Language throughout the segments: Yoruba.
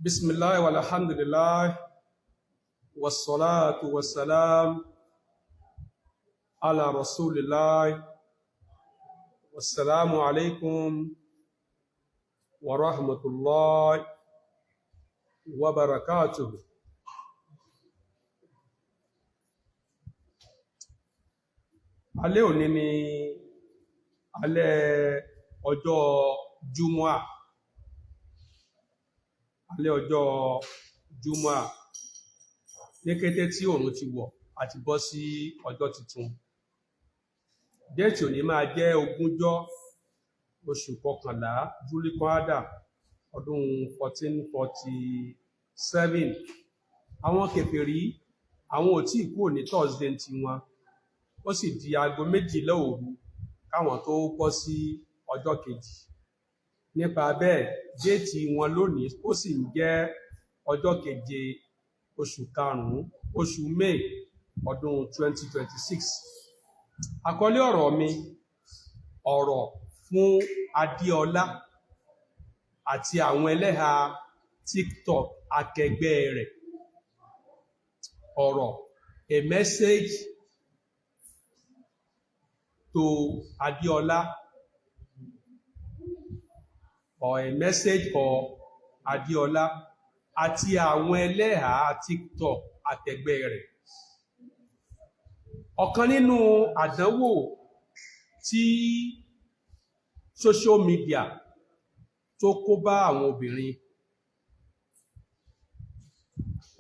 بسم الله والحمد لله والصلاة والسلام على رسول الله والسلام عليكم ورحمة الله وبركاته. Alẹ́ òní ni alẹ́ ọjọ́ Júmọ́à, alẹ́ ọjọ́ Júmọ́à. Ní kété tí òòrùn ti wọ̀, a ti bọ́ sí ọjọ́ tuntun. Déètì òní máa jẹ́ 20 oṣù kọkànlá, Júlíkọ́ádà, ọdún 1447. Àwọn kèfèrí, àwọn ò tí kúrò ní Thursday ti wọn, ó sì di aago 12 òru káwọn tó bọ́ sí ọjọ́ kejì. Nípa bẹ́ẹ̀, déètì wọn lónìí ó sì ń jẹ́ ọjọ́ 7 oṣù 5, oṣù May, ọdún 2026. Àkọlé ọ̀rọ̀ mi, ọ̀rọ̀ fún Adéọlá àti àwọn ẹlẹ́hà TikTok akẹgbẹ́ rẹ̀. Ọ̀rọ̀, a message to Adéọlá or a message for Adéọlá àti àwọn ẹlẹ́hà TikTok akẹgbẹ́ rẹ̀. Ọ̀kan nínú àdánwò tí social media tó kó bá àwọn obìnrin,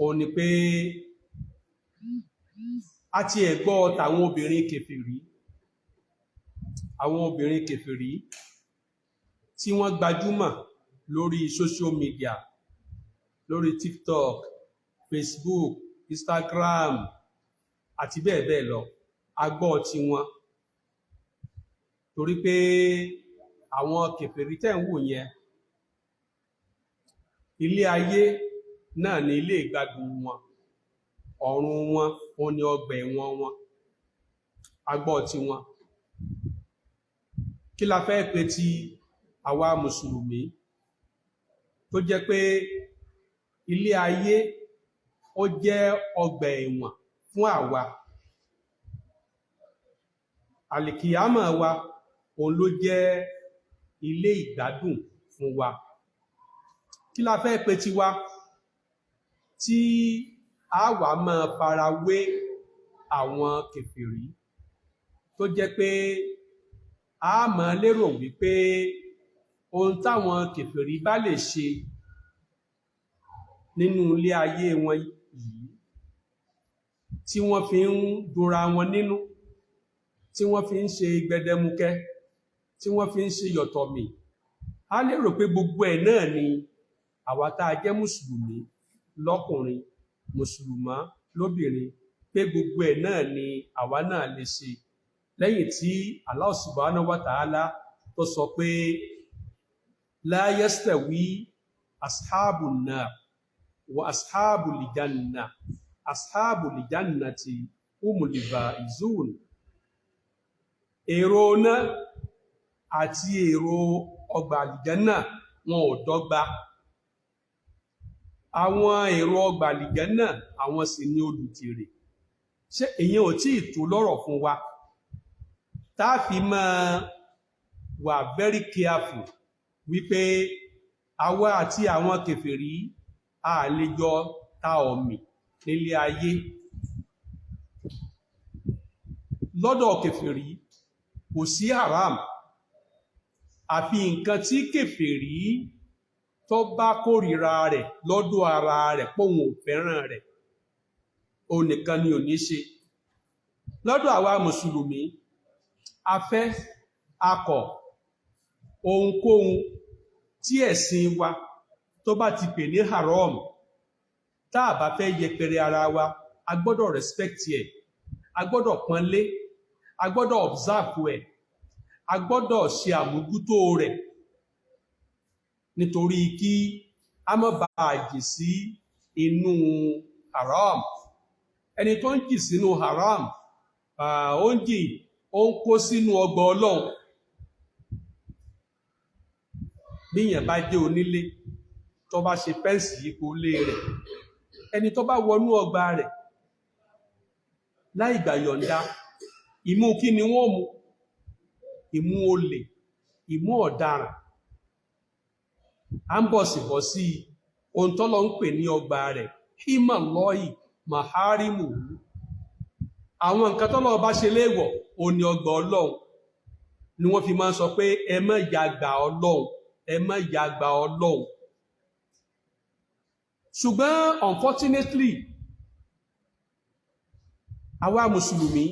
òun ni pé a ti ẹ̀ gbọ́ tàwọn obìnrin kèfèrí, àwọn obìnrin kèfèrí tí wọ́n gbajúmọ̀ lórí social media, lórí TikTok, Facebook, Instagram àti bẹ́ẹ̀ bẹ́ẹ̀ lọ. A gbọ́ ti wọn torí pé àwọn kèfèrí tẹ́ ń wò yẹn, ilé ayé náà ni ilé ìgbádùn wọn, ọ̀run wọn òun ni ọgbà ẹ̀wọ̀n wọn. A gbọ́ ti wọn. Kí la fẹ́ pé ti àwa mùsùlùmí tó jẹ́ pé ilé ayé ó jẹ́ ọgbà ẹ̀wọ̀n fún àwa, àlìkìyámọ̀ wa òun ló jẹ́ ilé ìgbádùn fún wa? Kí la fẹ́ pé tiwa tí a wà máa fara wé àwọn kèfèrí tó jẹ́ pé a máa lérò wípé ohun táwọn kèfèrí bá lè ṣe nínú ilé ayé wọn yìí, tí wọ́n fi ń dunra wọn nínú, tí wọ́n fi ń ṣe gbẹdẹmukẹ́, tí wọ́n fi ń ṣe yọ̀tọ̀mì, a lérò pé gbogbo ẹ̀ náà ni àwa tá a jẹ́ mùsùlùmí lọ́kùnrin, mùsùlùmá lóbìnrin, pé gbogbo ẹ̀ náà ni àwa náà lè ṣe, lẹ́yìn tí Allah subhanahu wa ta'ala tó sọ pé la yastawi ashabun nar wa ashabul janna, ashabul jannati humul faizun. Èrò náà àti èrò ọgbà àlìjánà wọn ò dọ́gba. Àwọn èrò ọgbà àlìjánà, àwọn sì ni olùjèrè. Ṣé èyí ò tí ì tó lọ́rọ̀ fún wa tá fi máa wà very careful wípé àwa àti àwọn kèfèrí a lè jọ ta ọ̀mì nílé ayé? Lọ́dọ̀ kèfèrí, kò sí haram, àfi nǹkan tí kèfèrí tó bá kórìíra rẹ̀ lọ́dọ̀ ara rẹ̀, póun ò fẹ́ràn rẹ̀, òun nìkan ni ò ní ṣe. Lọ́dọ̀ àwa mùsùlùmí, a fẹ́ akọ̀, ohunkóhun tí ẹ̀sìn wa tó bá ti pè ní haram, tá a bá fẹ́ yẹpẹrẹ ara wa, a gbọ́dọ̀ respect ẹ̀, a gbọ́dọ̀ pọ́nlé, a gbọ́dọ̀ observe ẹ̀, a gbọ́dọ̀ ṣe àmójútó rẹ̀, nítorí kí a má bàa jì sí inú haram. Ẹni tó ń jì sínú haram, ó ń jì, ó ń kó sínú ọgbà Ọlọ́run. Bíyàn bá jẹ́ onílé Tó bá ṣe fence yípo ilé rẹ̀, ẹni tó bá wọnú ọgbà rẹ̀ láì gbà yọ̀ǹda, ìmú kí ni wọ́n mú? Ìmú olè, ìmú ọ̀daràn. À ń bọ̀ sí bọ̀ sí ohun tọ́lọ́ ń pè ní ọgbà rẹ̀, hímọ̀ lọ́yì maharimu, àwọn nǹkan tọ́lọ́ bá ṣe léèwọ̀, ó ní ọgbà Ọlọ́run ni wọ́n fi máa ń sọ pé ẹ má yàgbà Ọlọ́run, ẹ má yàgbà Ọlọ́run. Ṣùgbọ́n unfortunately, àwa mùsùlùmí,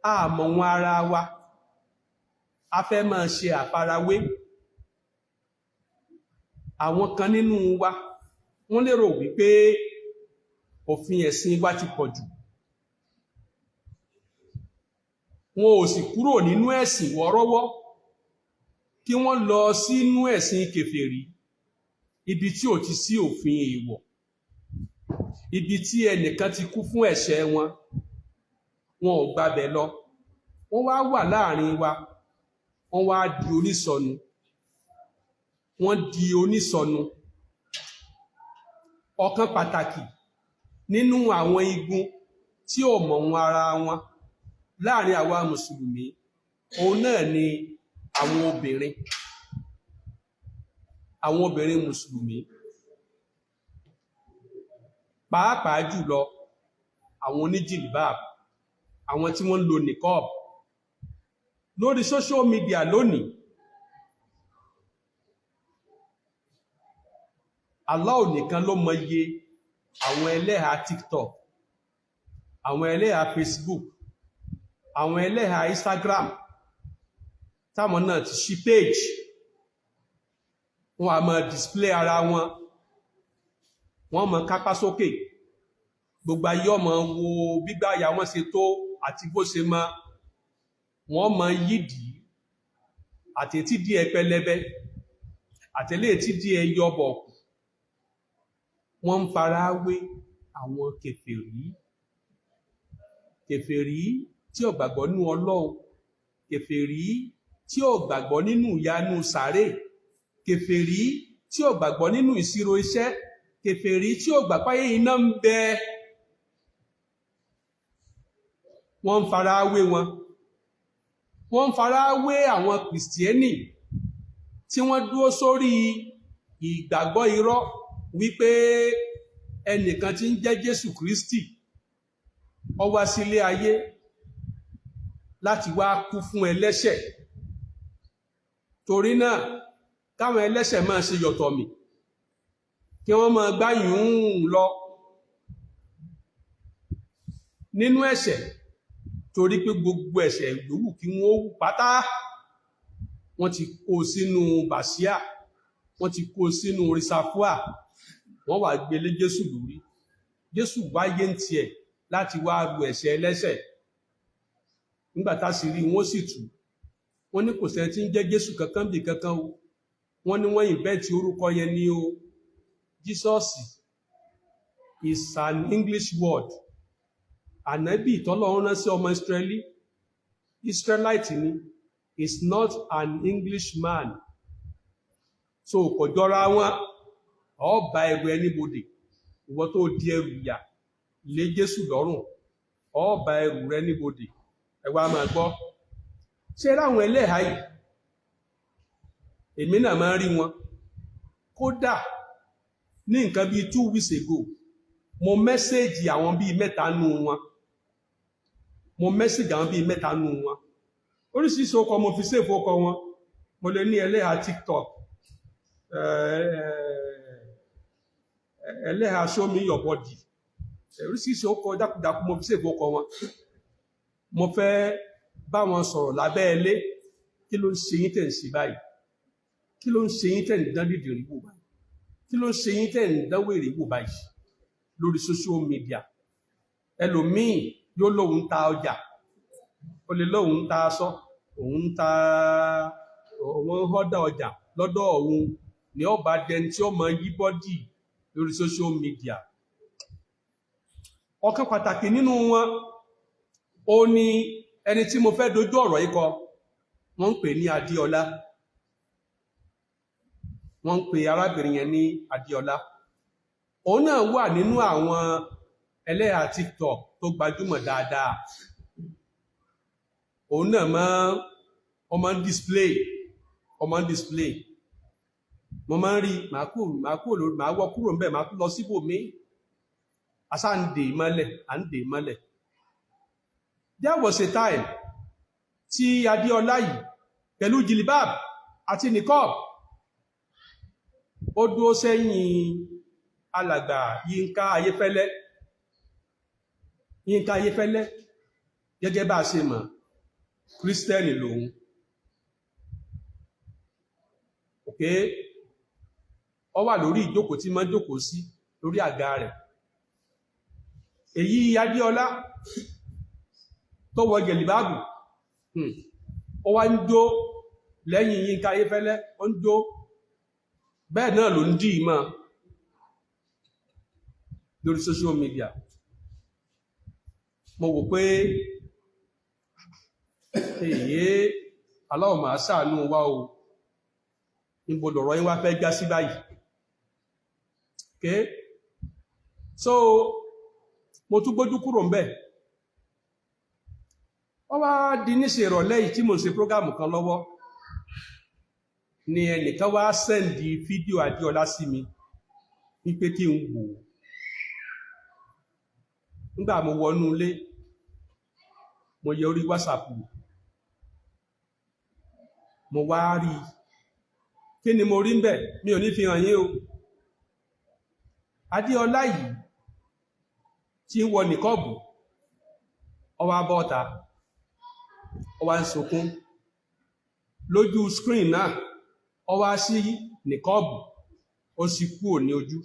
a mọ̀ wọn ara wa, a fẹ́ máa ṣe àfarawé. Àwọn kan nínú wa, wọ́n lérò wípé òfin ẹ̀sìn wa ti pọ̀ jù. Wọn ò sì kúrò nínú ẹ̀sìn wọ́rọ́wọ́ kí wọ́n lọ sínú ẹ̀sìn kèfèrí, ibi tí ò ti sí òfin èèwọ̀, ibi tí ẹnìkan ti kú fún ẹ̀ṣẹ̀ wọn. Wọn ò gbabẹ̀ lọ. Wọ́n wá wà láàrin wa, wọ́n wá di onísọnù, wọ́n di onísọnù. Ọ̀kan pàtàkì nínú àwọn igun tí ò mọ̀ wọn ara wọn láàrin àwa mùsùlùmí, òun náà ni àwọn obìnrin, àwọn obìnrin mùsùlùmí, pàápàá jùlọ àwọn oníjìlìbáàbù, àwọn tí wọ́n ń lo niqab lórí social media lónìí. Allah nìkan ló mọ iye àwọn ẹlẹ́hà TikTok, àwọn ẹlẹ́hà Facebook, àwọn ẹlẹ́hà Instagram táwọn náà ti ṣí page. Wọ́n á máa display ara wọn, wọ́n máa kápá sókè, gbogbo ayé ọmọ wo gbígbá àyà wọn ṣe tó àti bó ṣe mọ. Wọ́n máa yídìí àti etí díẹ̀ pẹlẹbẹ àtẹlé etí díẹ̀ yọbọ̀. Wọ́n ń fara wé àwọn kèfèrí, kèfèrí tí ò gbàgbọ́ nínú Ọlọ́run, kèfèrí tí ò gbàgbọ́ nínú ìyanu sàárè, kèfèrí tí ò gbàgbọ́ nínú ìṣirò iṣẹ́, kèfèrí tí ò gbà páyé iná ń bẹ. Wọ́n ń fara wé wọn. Wọ́n ń fara wé àwọn kìrìsìtẹ́nì tí wọ́n dúró sórí ìgbàgbọ́ irọ́ wípé ẹnìkan tí ń jẹ́ Jésù Kristi ó wá sílé ayé láti wá kú fún ẹlẹ́ṣẹ̀, torí náà káwọn ẹlẹ́ṣẹ̀ máa ṣe yọ̀tọ̀mì, kí wọ́n máa gbáyùn lọ nínú ẹ̀ṣẹ̀, torí pé gbogbo ẹ̀ṣẹ̀ yòówù kí wọ́n wù pátá, wọ́n ti kó sínú bàṣíà, wọ́n ti kó sínú rìsàfúà, wọ́n wá gbélé Jésù lórí. Jésù wáyé ń tiẹ̀ láti wá ru ẹ̀ṣẹ̀ ẹlẹ́ṣẹ̀. Nígbà tá sì rí wọ́n sì tú, wọ́n ní kò sẹ́ni tí ń jẹ́ Jésù kankan bí kankan o. Wọ́n ní wọ́n invent orúkọ yẹn ní o. Jesus is an English word. Ànábì tọ́lọ́run rán sí ọmọ Israeli, Israelite ni, is not an English man. So kò jọra wọn. Ọ bá ẹrù ẹnibodè, ìwọ tó di ẹrù ìyà lé Jésù lọ́rùn, ọ bá ẹrù rẹ níbodè. Ẹ wá máa gbọ́, ṣé ráwọn ẹlẹ́hàá yìí, èmi náà máa ń rí wọn. Kódà ní nǹkan bíi 2 weeks ago, mo message àwọn bíi mẹ́ta nù wọn. Mo message àwọn bíi mẹ́ta nù wọn. Oríṣiríṣi ọkọ̀ mo fi save ọkọ̀ wọn. Mo lè ní ẹlẹ́hàá TikTok, ẹlẹ́hàá show me your body, oríṣiríṣi ọkọ̀ jákujàku mo fi save ọkọ̀ wọn. Mo fẹ́ bá wọn sọ̀rọ̀ lábẹ́ ilé. Kí ló ń ṣe yín tẹ̀ ń ṣe báyìí? Kí ló ń ṣe yín tẹ̀ ń dán dídìrí wò báyìí? Kí ló ń ṣe yín tẹ̀ ń dán wèrè wò báyìí lórí social media? Ẹlòmíì yóò lóun ta ọjà, ó lè lóun ta aṣọ, òun ta, òun họ́dà ọjà lọ́dọ̀ òun, ní ọba dẹni tí ó mọ yí body lórí social media. Ọ̀kan pàtàkì nínú wọn, ó ní ẹni tí mo fẹ́ dojú ọ̀rọ̀ yìí kọ. Wọ́n ń pè ní Adéọlá. Wọ́n ń pe arábìnrin yẹn ní Adéọlá. Òun náà wà nínú àwọn ẹlẹ́hà TikTok tó gbajúmọ̀ dáadáa. Òun náà máa ọmọ display, ọmọ display. Mo máa ń rí, màá kúrò lórí, màá wọ́ kúrò ńbẹ̀, màá tún lọ síbòmí. Asá ń dè mọ́lẹ̀, à ń dè mọ́lẹ̀. There was a time tí Adéọlá yìí pẹ̀lú jilibab àti niqab, ó dúró sẹ́yìn alàgbà Yínká Ayéfẹ́lẹ́. Yínká Ayéfẹ́lẹ́, gẹ́gẹ́ bá a ṣe mọ̀, Kírísítẹ́nì lòun. Ok, ó wà lórí ìjókòó tí máa ń jókòó sí lórí àga rẹ̀. Èyí Adéọlá tó wọ jẹ̀lìbáàbù, ó wá ń jó lẹ́yìn Yínká Ayéfẹ́lẹ́, ó ń jó bẹ́ẹ̀ náà ló ń dì í mọ́ lórí social media. Mo wò pé èyí aláwọ̀ máa ṣàánú wa o, níbo lọ̀rọ̀ yín wá fẹ́ já sí báyìí? Okay, so mo tún gbójú kúrò ń bẹ̀. Wọ́n wá di níṣe ìrọ̀lẹ́ yìí tí mo ń ṣe program kan lọ́wọ́ ni ẹnìkan wá send fídíò Adéọlá sí mi wípé kí n wò ó. Nígbà mo wọnú ilé, mo yẹ orí WhatsApp wò, mo wá rí i. Kí ni mo rí ń bẹ̀? Mi ò ní fi hàn yín o. Adéọlá yìí tí ń wọ nìkọ́ọ̀bù, ó wá bọ́ta, ó wá ń sunkún lójú screen náà, ó wá sí nìkọ́ọ̀bù, ó sì kúrò ní ojú.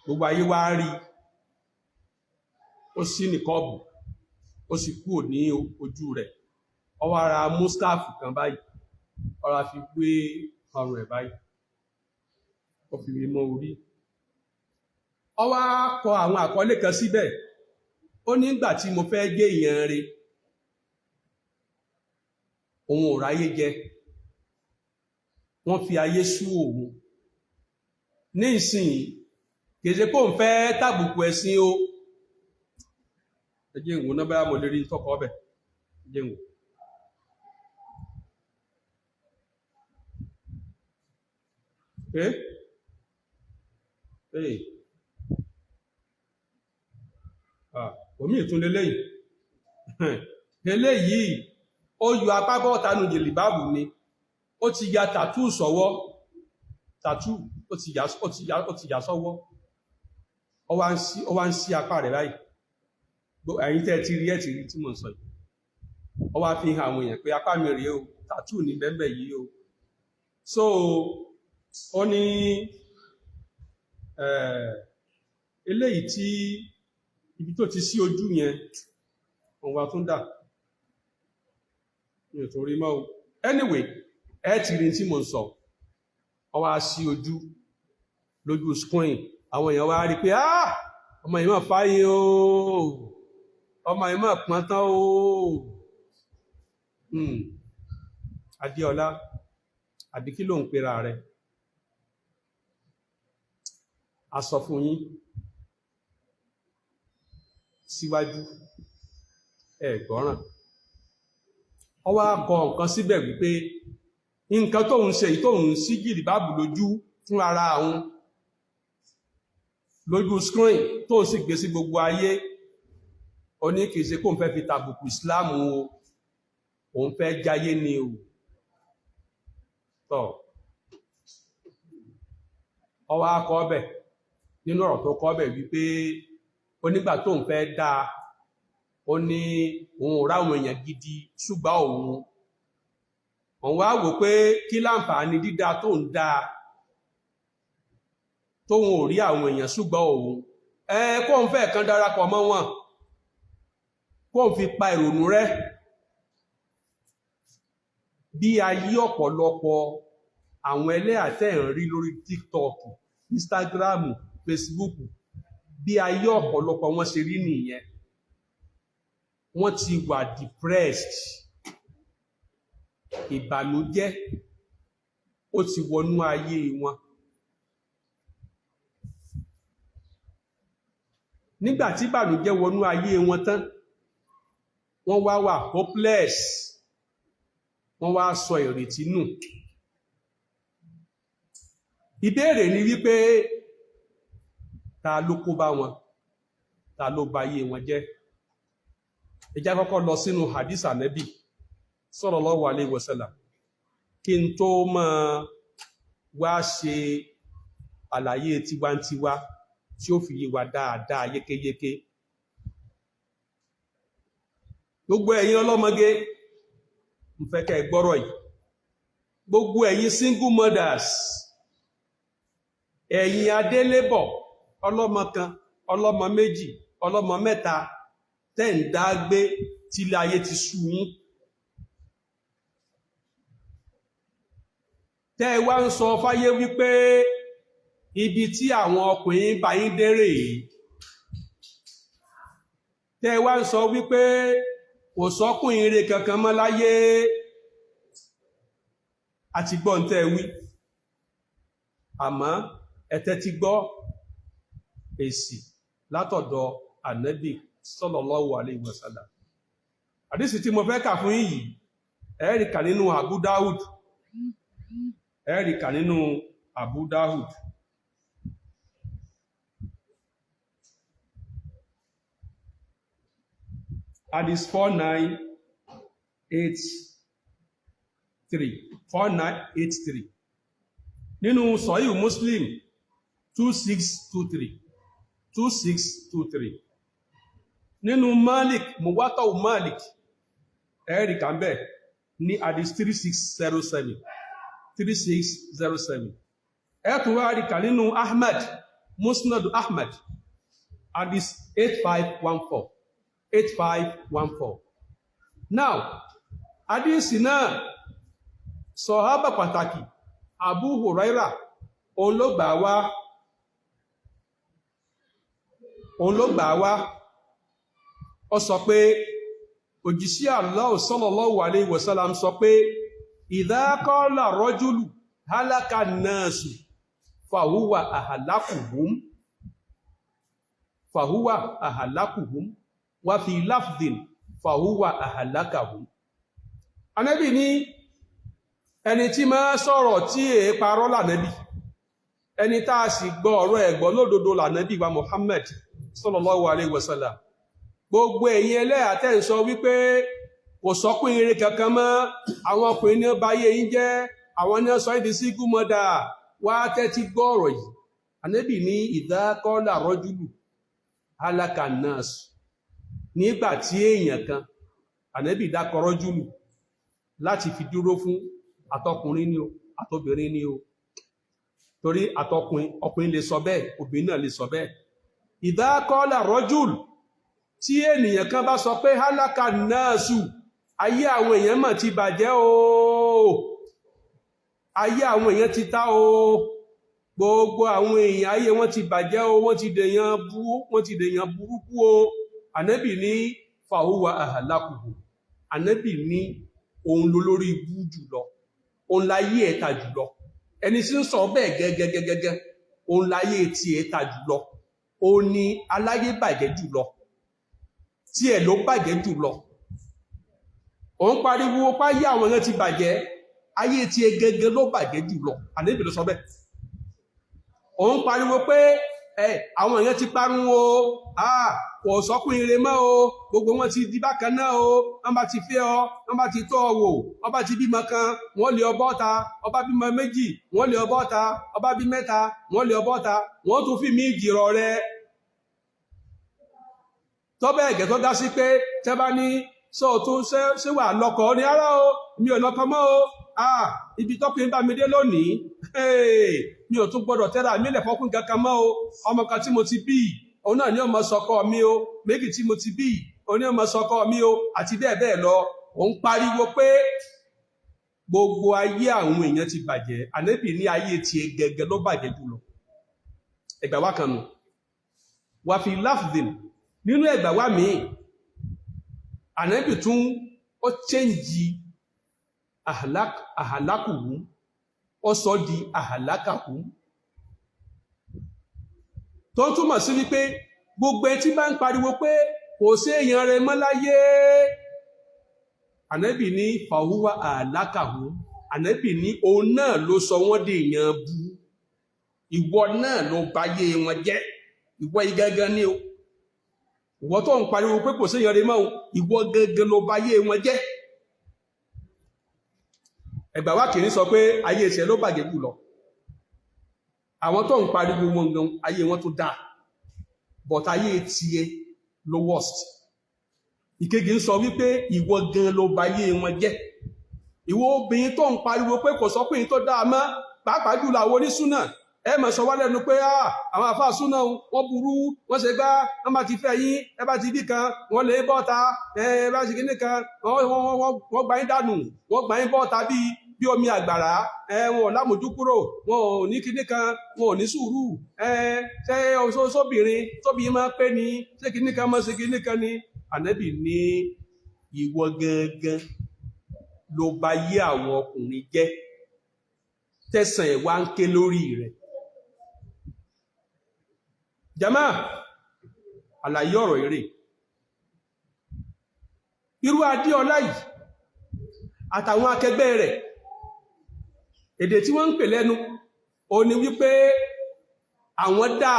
Gbogbo ayé wá rí, ó sí nìkọ́ọ̀bù, ó sì kúrò ní ojú rẹ̀. Ó wá ra mú scarf kan báyìí, ó ra fi gbé ọrùn ẹ̀ báyìí, ó fi wé mọ́ orí. Ó wá kọ àwọn àkọlé kan síbẹ̀. Ó nígbà tí mo fẹ́ gé èèyàn rẹ̀, òun ò ráyé jẹ, wọ́n fi ayé sú òun. Ní ìsìn, kìí ṣe pé òun fẹ́ tàbùkù ẹ̀sìn o. Ẹ jẹ́ ìwò náà báyà mo lè rí tọkọ ọbẹ̀. Ẹ jẹ́ ìwò. Eh? Eh. Ah, omi ìtún leléyìí. Eléyìí, ó yọ apá bọ́ọ̀tà nù jìlìbáàbù ni. Ó ti ya tàtú sọ́wọ́. Tàtú, ó ti ya, ó ti ya, ó ti ya sọ́wọ́. Ó wá ń sí apá rẹ̀ báyìí. Ẹ̀yin tẹ́ ti rí ẹ̀ ti rí tí mò ń sọ yìí. Ó wá fi hàn àwọn èèyàn pé apá mi rèé o, tàtú ní bẹ́ẹ̀ yìí o. So, ó ní, eléyìí tí ibi tó ti sí ojú yẹn, òun wá tún dà. Mi ò tún rí mọ́ o. Anyway, ẹ ti rí tí mò ń sọ. Ó wá sí ojú lójú screen. Àwọn èèyàn wá rí pé, ah! Ọmọ yìí máa fáyé o. Ọmọ yìí máa pọ́n tán o. Adéọlá, àbí kí ló ń pera rẹ̀? A sọ fún yín síwájú, ẹ gbọ́ràn. Ó wá kọ nǹkan síbẹ̀ wípé nǹkan tóun ṣe yìí, tóun sí jìlìbáàbù lójú fún ara òun lójú screen, tóun sì gbé sí gbogbo ayé, ó ní kìí ṣe kóun fẹ́ fi tàbùkù Islam o, òun fẹ́ jayé ni o. Tọ́, ó wá kọ ọbẹ̀ nínú ọ̀rọ̀ tó kọ ọbẹ̀ wípé ó nígbà tóun fẹ́ dáa, ó ní òun ò ráwọn èèyàn gidi ṣùgbọ́n òun wá wò pé kí láǹfààní dídá tóun dáa tóun ò rí àwọn èèyàn ṣùgbọ́n òun ẹ kóun fẹ́ kan darapọ̀ mọ́ wọn, kóun fi pa ìrònú rẹ́. Bí ayé ọ̀pọ̀lọpọ̀ àwọn ẹlẹ́hà tẹ́ ń rí lórí TikTok, Instagram, Facebook, bí ayé ọ̀pọ̀lọpọ̀ wọn ṣe rí nìyẹn. Wọ́n ti wà depressed, ìbànújẹ́ Ó ti wọnú ayé wọn. Nígbà tí ìbànújẹ́ wọnú ayé wọn tán, wọ́n wá wà hopeless, wọ́n wá sọ ìrètí nù. Ìbéèrè ni wípé, ta ló kó bá wọn? Ta ló bà ayé wọn jẹ́? Ẹ jẹ́ kọ́kọ́ lọ sínú hadith Ànábì sallallahu alaihi wasallam kí n tó máa wá ṣe àlàyé tiwantiwa tí ó fi yé wa dáadáa yékéyéké. Gbogbo ẹ̀yin ọlọ́mọge, mo fẹ́ kẹ́ ẹ gbọ́rọ̀ yìí. Gbogbo ẹ̀yin single mothers, ẹ̀yin adélébọ̀, ọlọ́mọ kan, ọlọ́mọ méjì, ọlọ́mọ mẹ́ta, tẹ́ ń dá gbé tílé ayé ti sú yín, tẹ́ ẹ wá ń sọ fáyé wípé ibi tí àwọn ọkùnrin bá yín dé rèé, tẹ́ ẹ wá ń sọ wípé kò sọ́kùnrin rere kankan mọ́ láyé, àti gbọ́ ń tẹ́ ẹ wí, àmọ́ ẹ tẹ́tí gbọ́ èsì látọ̀dọ̀ Ànábì sallallahu alaihi wasallam. Àdísì tí mo fẹ́ kà fún yín yìí, ẹ rí kà nínú Abu Dawud, ẹ rí kà nínú Abu Dawud. Hadith 4983, 4983. Nínú Sahih Muslim, 2623, 2623. Nínú Malik, Muwatta Malik, ẹ rí kà ńbẹ̀ ní hadith 3607, 3607. Ẹ tún wá rí kà nínú Ahmad, Musnad Ahmad, hadith 8514, 8514. Now, hadith náà, sọ̀hábà pàtàkì Abu Huraira, òun ló gbà wá, òun ló gbà wá. Ó sọ pé òjíṣẹ́ Allah sallallahu alayhi wa sallam sọ pé, idha qala rajulu halaka an-nasu fahuwa ahlakuhum, fahuwa ahlakuhum, wa fi lafdhin fahuwa ahlakahum. Ànábì ní ẹni tí máa sọ̀rọ̀ tí èé parọ́ lànàbì, ẹni tá a sì gbọ́ ọ̀rọ̀ ẹ̀gbọ́ lódodo lànàbì wa Muhammad sallallahu alayhi wa sallam. Gbogbo ẹ̀yin ẹlẹ́yà tẹ́ ń sọ wípé kò sọ́kùnrin rere kankan mọ́, àwọn ọkùnrin ní ó bayé yín jẹ́, àwọn ní ó sọ yín di single mother, wá tẹ́tí gbọ́ ọ̀rọ̀ yìí. Ànábì ní idha qala rajulu halaka an-nas, nígbà tí èèyàn kan, Ànábì dákọ rajulu láti fi dúró fún àtọkùnrin ni o, àtobìnrin ni o, torí àtọkùnrin, ọkùnrin lè sọ bẹ́ẹ̀, obìnrin náà lè sọ bẹ́ẹ̀. Idha qala rajul, tí ènìyàn kan bá sọ pé halaka an-nasu, ayé àwọn èèyàn mà ti bàjẹ́ o, ayé àwọn èèyàn ti ta o, gbogbo àwọn èèyàn ayé wọn ti bàjẹ́ o, wọ́n ti dèèyàn bú, wọ́n ti dèèyàn burúkú o. Ànábì ní fahuwa ahlakuhu, Ànábì ní òun lolórí ibú jùlọ, òun láyé ẹ̀ta jùlọ. Ẹni tí ń sọ bẹ́ẹ̀ gẹ́gẹ́gẹ́gẹ́, òun láyé tí ẹ̀ta jùlọ, òun ni aláyé bàjẹ́ jùlọ, tí ẹ̀ ló bàjẹ́ jùlọ. Òun pariwo páyé àwọn èèyàn ti bàjẹ́, ayé tí ẹ gẹ́gẹ́ ló bàjẹ́ jùlọ. Ànábì ló sọ bẹ́ẹ̀. Òun pariwo pé ẹ àwọn èèyàn ti parun o, kò sọ́kùnrin rere mọ́ o, gbogbo wọn ti di bákan náà o, wọ́n bá ti fẹ́ ọ, wọ́n bá ti tọ́ ọ wò, wọ́n bá ti bímọ kan, wọ́n lé ọ bọ́ta, ọba bímọ méjì, wọ́n lé ọ bọ́ta, ọba bí mẹ́ta, wọ́n lé ọ bọ́ta, wọ́n tún fi mí jìrọ̀ rẹ. Tọ́bẹ̀ ẹ̀gẹ́ tó dá sí pé tẹ́ bá ní sọ tún ṣé wà lọ́kọ ní ara o, mi ò lọ́kọ mọ́ o, ibi tọ́kùnrin bá mi dé lónìí, mi ò tún gbọ́dọ̀ tẹ́ra mi lẹ̀ fọ́kùn kankan mọ́ o, ọmọ kan tí mo ti bí, òun náà ní ọmọ sọkọ mi o, méjì tí mo ti bí, òun ní ọmọ sọkọ mi o, àti bẹ́ẹ̀ bẹ́ẹ̀ lọ. Òun pariwo pé gbogbo ayé àwọn èèyàn ti bàjẹ́. Ànábì ní ayé tiẹ̀ gẹ́gẹ́ ló bàjẹ́ jùlọ. Ẹgbà wa kan nù. Wà fi láfdìn, nínú ẹgbà wa míì, Ànábì tún ó chẹ́ǹjì ahlakuhu, Ó sọ di ahlakahum, tó túmọ̀ sí wípé gbogbo ẹ tí bá ń pariwo pé kò sí èèyàn rẹ̀ mọ́ láyé, Ànábì ní fahuwa ahlakahum. Ànábì ní òun náà ló sọ wọ́n di èèyàn bú. Ìwọ náà ló bayé wọn jẹ́. Ìwọ yìí gangan ni o. Ìwọ tó ń pariwo pé kò sí èèyàn rẹ̀ mọ́ o, ìwọ gangan ló bayé wọn jẹ́. Ẹgbà wa kìíní sọ pé ayé ìṣẹ́ ló bàjẹ́ jù lọ. Àwọn tó ń pariwo wọn gan, ayé wọn tó dáa, but ayé tiẹ̀ ló worst. Ìkejì ń sọ wípé ìwọ gan ló bayé wọn jẹ́. Ìwọ obìnrin tó ń pariwo pé kò sọkùnrin tó dáa mọ́, pàápàá jùlọ àwọn onísúnà, ẹ mọ̀ sọ wá lẹ́nu pé àwọn àfáà súnà wọ́n burú, wọ́n ṣe gbá, wọ́n bá ti fẹ́ yín, ẹ bá ti bí kan, wọ́n lè bọ́ta, ẹ bá ṣe kíní kan, wọ́n gbá yín dànù, wọ́n gbá yín bọ́ta bí omi àgbàrá, ẹ wọn ò lámójú kúrò, wọn ò ní kíní kan, wọn ò ní sùúrù, ẹ ṣé sóbìnrin tóbi máa pé ni, ṣé kíní kan máa ṣe kíní kan ni. Ànábì ní ìwọ gangan ló bà yé àwọn ọkùnrin jẹ́, tẹ̀sán ẹ̀ wá ń ké lórí rẹ̀. Jama, àlàyé ọ̀rọ̀ eré irú Adéọlá yìí àtàwọn akẹgbẹ́ rẹ̀, èdè tí wọ́n ń pè lẹ́nu ó ní wípé àwọn dá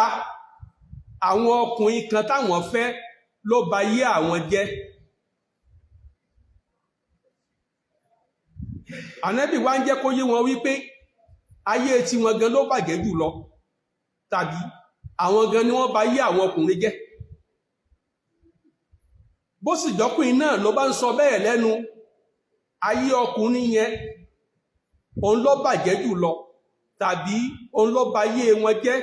àwọn ọkùnrin kan táwọn fẹ́ ló bà yé àwọn jẹ́. Ànábì wá ń jẹ́ kó yé wọn wípé ayé tí wọn gan ló bàjẹ́ jù lọ, tàbí àwọn gan ni wọ́n bà yé àwọn ọkùnrin jẹ́. Bó sì jọ́kùnrin náà ló bá ń sọ bẹ́ẹ̀ lẹ́nu, ayé ọkùnrin yẹn òun ló bàjẹ́ jù lọ, tàbí òun ló bà yé wọn jẹ́,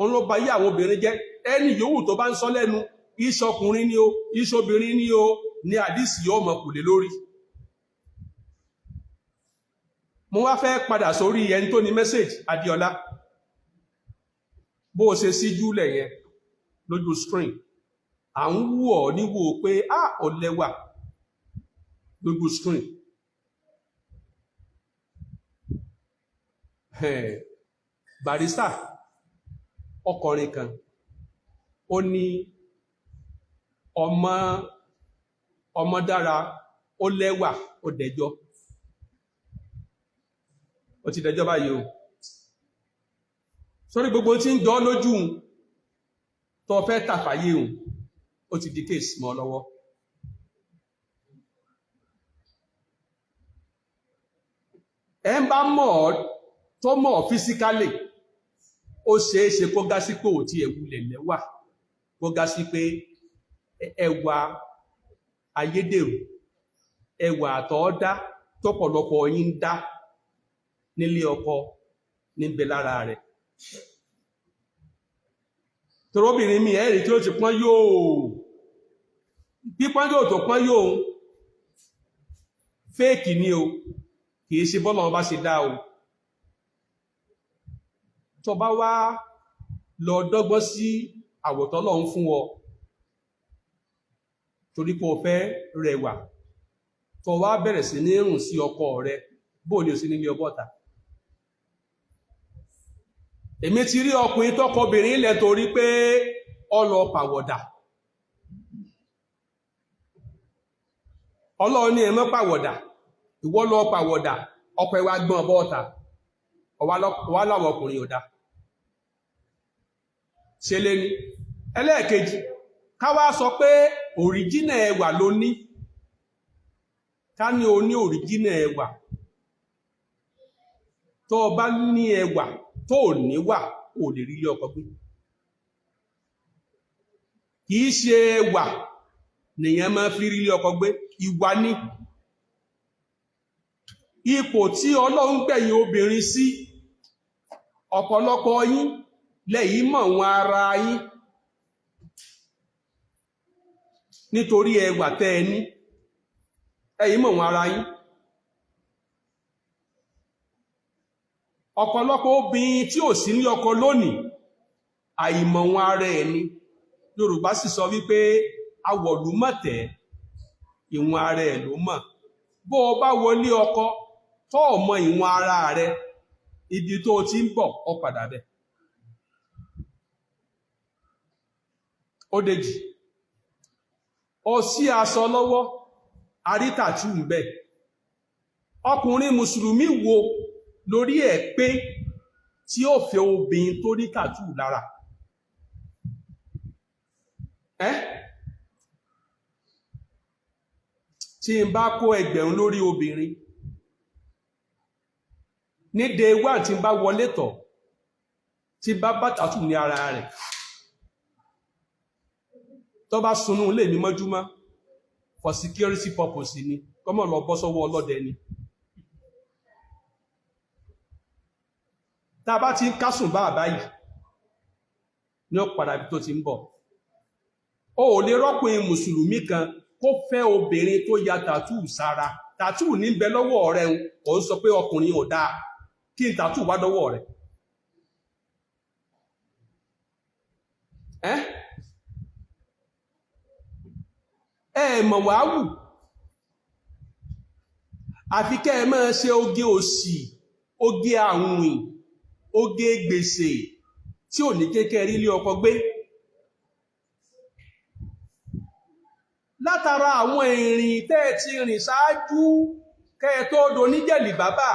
òun ló bà yé àwọn obìnrin jẹ́. Ẹni yòówù tó bá ń sọ lẹ́nu, ìṣọkùnrin ni o, ìṣobìnrin ni o, ní àdísì yóò mọ̀ kù lé lórí. Mo wá fẹ́ padà sórí ẹni tó ní mẹ́sẹ̀jì, Adéọlá. Bó o ṣe síjú lẹ̀ yẹn lójú screen, à ń wù ọ́ níwò pé a ò lẹ́wà lójú screen. Barrister ọkùnrin kan, ó ní ọmọ dára, ó lẹ́wà, ó dẹjọ́. Ó ti dẹjọ́ báyìí o. Sórí gbogbo tí ń jọ lójú tó fẹ́ tàfàyè òun, ó ti di case mọ́ lọ́wọ́. Ẹ ń bá mọ̀ ọ́ tó mọ̀ ọ́ physically, ó ṣeé ṣe kó gá sí pé ò tí ẹ̀ wulẹ̀ lẹ́wà, kó gá sí pé ẹwà ayédèrú, ẹwà àtọ̀ọ́dá tọ́pọ̀lọpọ̀ yín ń dá nílé ọkọ níbẹ̀ lára rẹ̀. Torobìnrin mi ẹ̀rí tí ó ti pọ́n yóò, pípọ́n yóò tó pọ́n yóò, fẹ́ẹ̀kì ni o, kìí ṣe bọ́lọ̀ ọba ṣe dá o. Tó bá wá lọ dọ́gbọ́n sí àwọ̀tọ́ lọ́n fún ọ torí pé o fẹ́ rẹwà, tó wá bẹ̀rẹ̀ sí ní rùn sí ọkọ rẹ, bóò ní o sí nílé ọbọ̀ta. Èmi ti rí ọkùnrin tọkọ obìnrin ilẹ̀ torí pé ó lọ pàwọ̀dà. Ọlọ́run ní ẹ má pàwọ̀dà, ìwọ lọ pàwọ̀dà, ọkọ ẹ wá gbọ́n bọ́ọ̀ta, ọwá láwọn ọkùnrin ò dá. Ṣe lé ní ẹlẹ́ẹ̀kejì, ká wá sọ pé òríjínà ẹwà ló ní. Ká ní o ní òríjínà ẹwà. Tó o bá ní ẹwà tó ò níwà, ò lè rí ilé ọkọ gbé. Kìí ṣe ẹwà nìyẹn máa fi rí ilé ọkọ gbé, ìwà ni. Ipò tí Ọlọ́run gbẹ̀yìn obìnrin sí, ọ̀pọ̀lọpọ̀ yín lẹ́yìn mọ̀ wọn ara yín nítorí ẹwà tẹ́ ẹ ní, ẹ̀yin mọ̀ wọn ara yín. Ọ̀pọ̀lọpọ̀ obìnrin tí ò sí ní ọkọ lónìí, àìmọ̀ wọn ara ẹ̀ ni. Yorùbá sì sọ wípé awọ̀lú mọ̀tẹ́, ìwọ̀n ara ẹ̀ ló mọ̀. Bó o bá wọlé ọkọ Tó o mọ ìwọ̀n ara rẹ, ibi tó o ti ń bọ̀, ọ padà bẹ̀. Ó dèjì, ó sí aṣọ lọ́wọ́, àrítàtú ń bẹ. Ọkùnrin mùsùlùmí wo lórí ẹ̀ pé tí ó fẹ́ obìnrin tó rí tàtú lára ẹ́? Tí n bá kó 1000 lórí obìnrin ní day one, tí n bá wọlé tọ̀, tí bá bá tàtú ní ara rẹ̀, tó bá sunú ilé mi mọ́júmọ́, for security purpose ni, kọ́mọ̀ lọ bọ́ sọ́wọ́ ọlọ́dẹ ni. Tá a bá ti ń kásùn bá àbáyìí ní ó padà bí tó ti ń bọ̀. O ò lè rọ́kùnrin mùsùlùmí kan kó fẹ́ obìnrin tó ya tàtú sára. Tàtú ní bẹ lọ́wọ́ rẹ̀, ò ń sọ pé ọkùnrin ò dáa. Kí n tàtú wá lọ́wọ́ rẹ̀ ẹ́? Ẹ mọ̀ wá wù, àfi kẹ́ ẹ máa ṣe oge òṣì, oge àwìn, oge gbèsè tí ò ní kékeré ilé ọkọ gbé. Látara àwọn ìrìn tẹ́ ẹ ti rìn ṣáájú kẹ́ ẹ tó do níjẹ̀lì bàbà,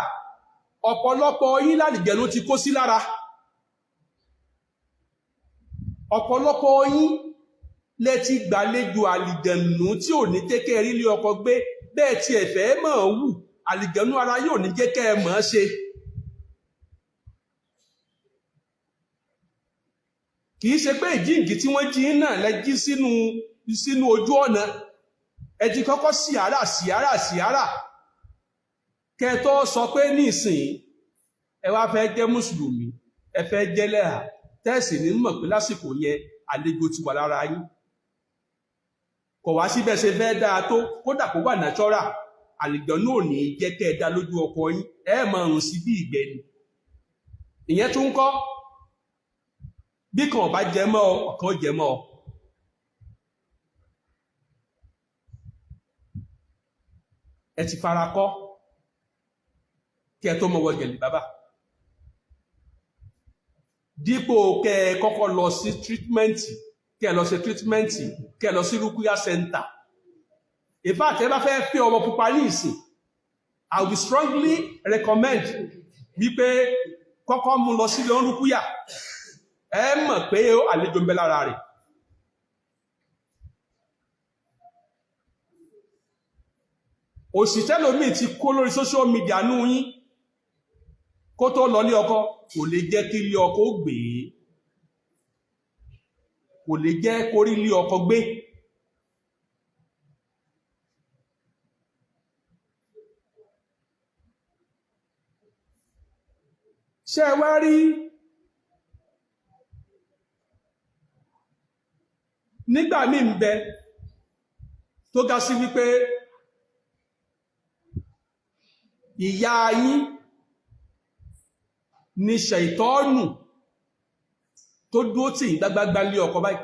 ọ̀pọ̀lọpọ̀ yín lálìjẹ̀nú ti kó sí lára. Ọ̀pọ̀lọpọ̀ yín lẹ ti gbàlejò àlìjẹ̀nú tí ò ní kékeré ilé ọkọ gbé. Bẹ́ẹ̀ tí ẹ fẹ́ mọ̀ wù, àlìjẹ̀nú ara yóò ní jẹ́ kẹ́ ẹ mọ̀ ṣe. Kì í ṣe pé ìjíǹkì tí wọ́n jí náà lẹ jí sínú ojú ọ̀nà. Ẹ ti kọ́kọ́ síàrà síàrà síàrà kẹ́ tó sọ pé nísìn ẹ wá fẹ́ jẹ́ mùsùlùmí, ẹ fẹ́ jẹ́ lẹ́hà. Tẹ́ẹ̀sì ní mọ̀ pé lásìkò yẹn àlejò ti wà lára yín. Kò wá síbẹ̀ ṣe fẹ́ dáa tó, kódà kó wà natural, àlejò náà ò ní jẹ́ kẹ́ ẹ dá lójú ọkọ yín. Ẹ máa rùn sí bí ìgbẹ́ ni. Ìyẹn tún kọ́, bí kan ọba jẹ mọ́ ọ, ọ̀kan jẹ mọ́ ọ. Ẹ ti fara kọ́ kí ẹ tó mọ̀wọ́ gẹ̀lì bàbá. Dípò kẹ́ ẹ kọ́kọ́ lọ sí treatment, kẹ́ ẹ lọ sí treatment, kẹ́ ẹ lọ sí Rukuya Center. In fact, ẹ bá fẹ́ fẹ́ ọmọ pupa ní ìsìn, I will strongly recommend wípé kọ́kọ́ mú lọ sí lọ Rukuya. Ẹ mọ̀ pé àlejò ń bẹ lára rẹ̀. Òṣìṣẹ́ ti kó lórí social media nú yín kó tó lọ ní ọkọ, kò lè jẹ́ kí ilé ọkọ gbé, kò lè jẹ́ kórí ilé ọkọ gbé. Ṣé ẹ wá rí, nígbà míì ń bẹ tó ga sí wípé ìyá yín ní ṣẹ̀ìtọ́nù tó dúó tì gbágbágbá lé ọkọ báyìí.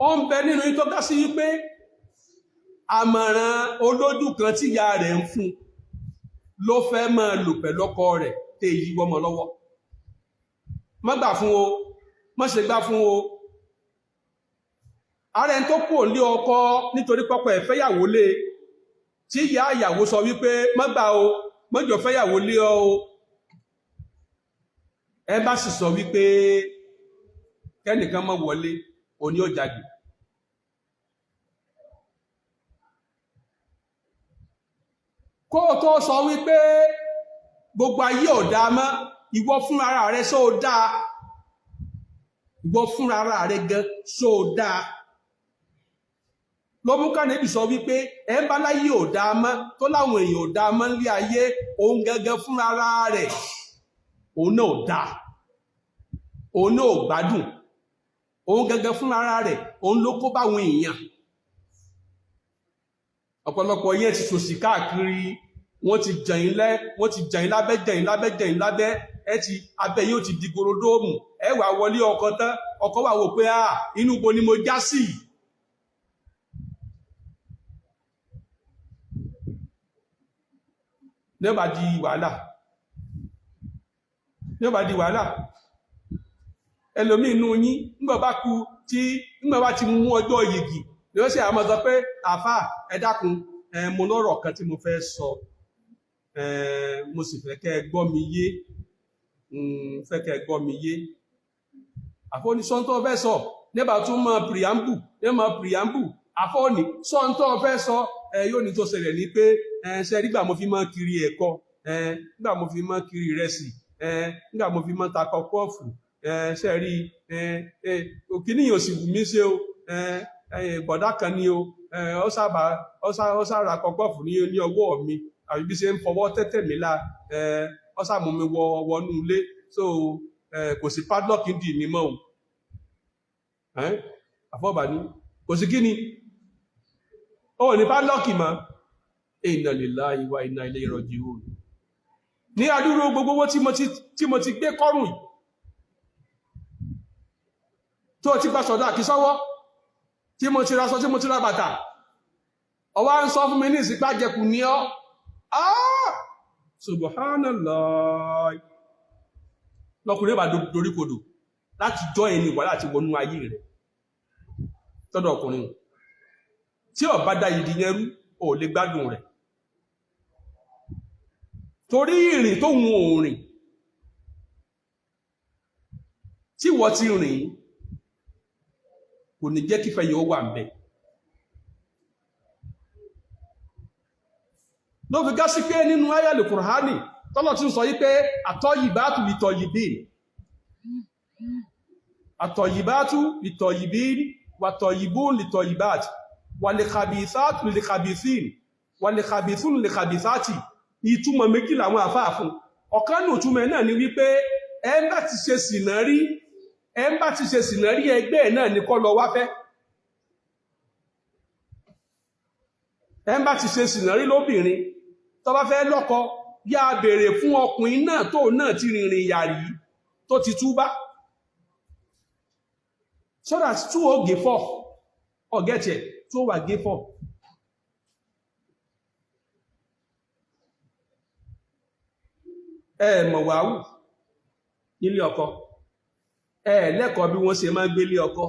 Ó ń bẹ nínú yín tó ga sí wípé àmọ̀ràn olójú kan tí ìyá rẹ̀ ń fún ló fẹ́ máa lò pẹ̀lú ọkọ rẹ̀ tẹ́ yí wọ́mọ lọ́wọ́. Má gbà fún o, má ṣe gbà fún o. Ààrẹ tó kù lé ọkọ nítorí pọ́pọ́ ẹ̀ fẹ́yàwó lé, tí ìyá ìyàwó sọ wípé má gbà o, mọ́jọ fẹ́yàwó lé ọ o. Ẹ bá sì sọ wípé kẹ́nìkan má wọlé, òní ó jáde. Kó o tó sọ wípé gbogbo ayé ò dáa mọ́, ìwọ fúnra rẹ sọ ò dáa, ìwọ fúnra rẹ gan sọ ò dáa. Ló mú kánẹ́bì sọ wípé ẹ ń bá láyé ò dáa mọ́, tó láwọn èèyàn ò dáa mọ́ nílé ayé, òun gangan fúnra rẹ̀ òun náà ò dáa, òun náà ò gbádùn, òun gangan fúnra rẹ̀ òun ló kó báwọn èèyàn. Ọ̀pọ̀lọpọ̀ yẹn ti sòsì káàkiri, wọ́n ti jẹ̀yìn lẹ́, wọ́n ti jẹ̀yìn lábẹ́, jẹ̀yìn lábẹ́, jẹ̀yìn lábẹ́. Ẹ ti abẹ́ yóò ti di gorodóòmù. Ẹ wà wọlé ọkọ tán, ọkọ wà wò pé à inú bo ni mo já sí. Ní ó bá di wàhálà, ní ó bá di wàhálà. Ẹlòmí inú yín, nígbà bá kú tí nígbà bá ti mú ọjọ́ yìgì ni ó sì àmọ́ sọ pé, "Àfà, ẹ dákun, mo lọ́rọ̀ kan tí mo fẹ́ sọ, mo sì fẹ́ kẹ́ ẹ gbọ́ mi yé, fẹ́ kẹ́ ẹ gbọ́ mi yé." Àfọ́ni, "Sọ́ńtọ́ fẹ́ sọ." Nígbà tún mọ preamble, ní mọ preamble. Àfọ́ni, "Sọ́ńtọ́ fẹ́ sọ." Yóò ní tó ṣẹlẹ̀ ní pé ṣe nígbà mo fi máa kiri ẹ̀kọ, nígbà mo fi máa kiri ìrẹsì, nígbà mo fi máa ta kọkọ́ọ̀fù, ṣe rí òkìní yóò sì wù mí ṣe o. Bọ̀dá kan ni o, ó sábà ó sára kọkọ́ọ̀fù ní ọwọ́ mi, àbí bí ṣe ń fọwọ́ tẹ́tẹ̀ mi la, ó sá mú mi wọnú ilé. So kò sí padlock ń dì mí mọ́ o. Àfọ́bà ní kò sí kíni ó ní padlock mọ́. Inna lillahi wa inna ilayhi raji'un. Ní adúrú gbogbo owó tí mo ti gbé kọ́rùn yìí, tó ti gba sọ̀dọ̀ àkí sọ́wọ́, tí mo ti raṣọ, tí mo ti ra bàtà, ó wá ń sọ fún mi ní ìsìnpá jẹkù ní ọ́. Ah, subhanallah. Lọkùnrin bá doríkodò láti jọ ẹni wà láti wọnú ayé rẹ̀ tọ́dọ̀ ọkùnrin tí ó bá dá ìdí yẹn rú, ò lè gbádùn rẹ̀, torí ìrìn tó hun òrìn tí wọ́n ti rìn kò ní jẹ́ kífẹ́ yóò wà ńbẹ̀. Ló fi gá sí pé nínú ayàlù Kùránì tọ́lọ̀ tí ń sọ yí pé àtọ́yìbátù lìtọ̀yìbìn, àtọ̀yìbátù lìtọ̀yìbìn, wàtọ̀yìbún lìtọ̀yìbát, wàlìkàbìsátù lìkàbìsìn, wàlìkàbìsún lìkàbìsátì. Ìtumọ̀ méjì làwọn àfáà fún. Ọ̀kan nù túmọ̀ náà ni wípé ẹ ń bá ti ṣe sìnà rí, ẹ ń bá ti ṣe sìnà rí, ẹgbẹ́ ẹ̀ náà ní kọ́ lọ wá fẹ́. Ẹ ń bá ti ṣe sìnà rí lóbìnrin, tó bá fẹ́ lọ́kọ, yá béèrè fún ọkùnrin náà tó náà ti rìnrìn ìyà rí, tó ti túbá, so that two ó gé four, ọ̀gẹ́tì ẹ̀, two wà gé four. Ẹ mọ̀ wàhù nílé ọkọ, ẹ lẹ́kọ̀ọ́ bí wọ́n ṣe máa gbélé ọkọ.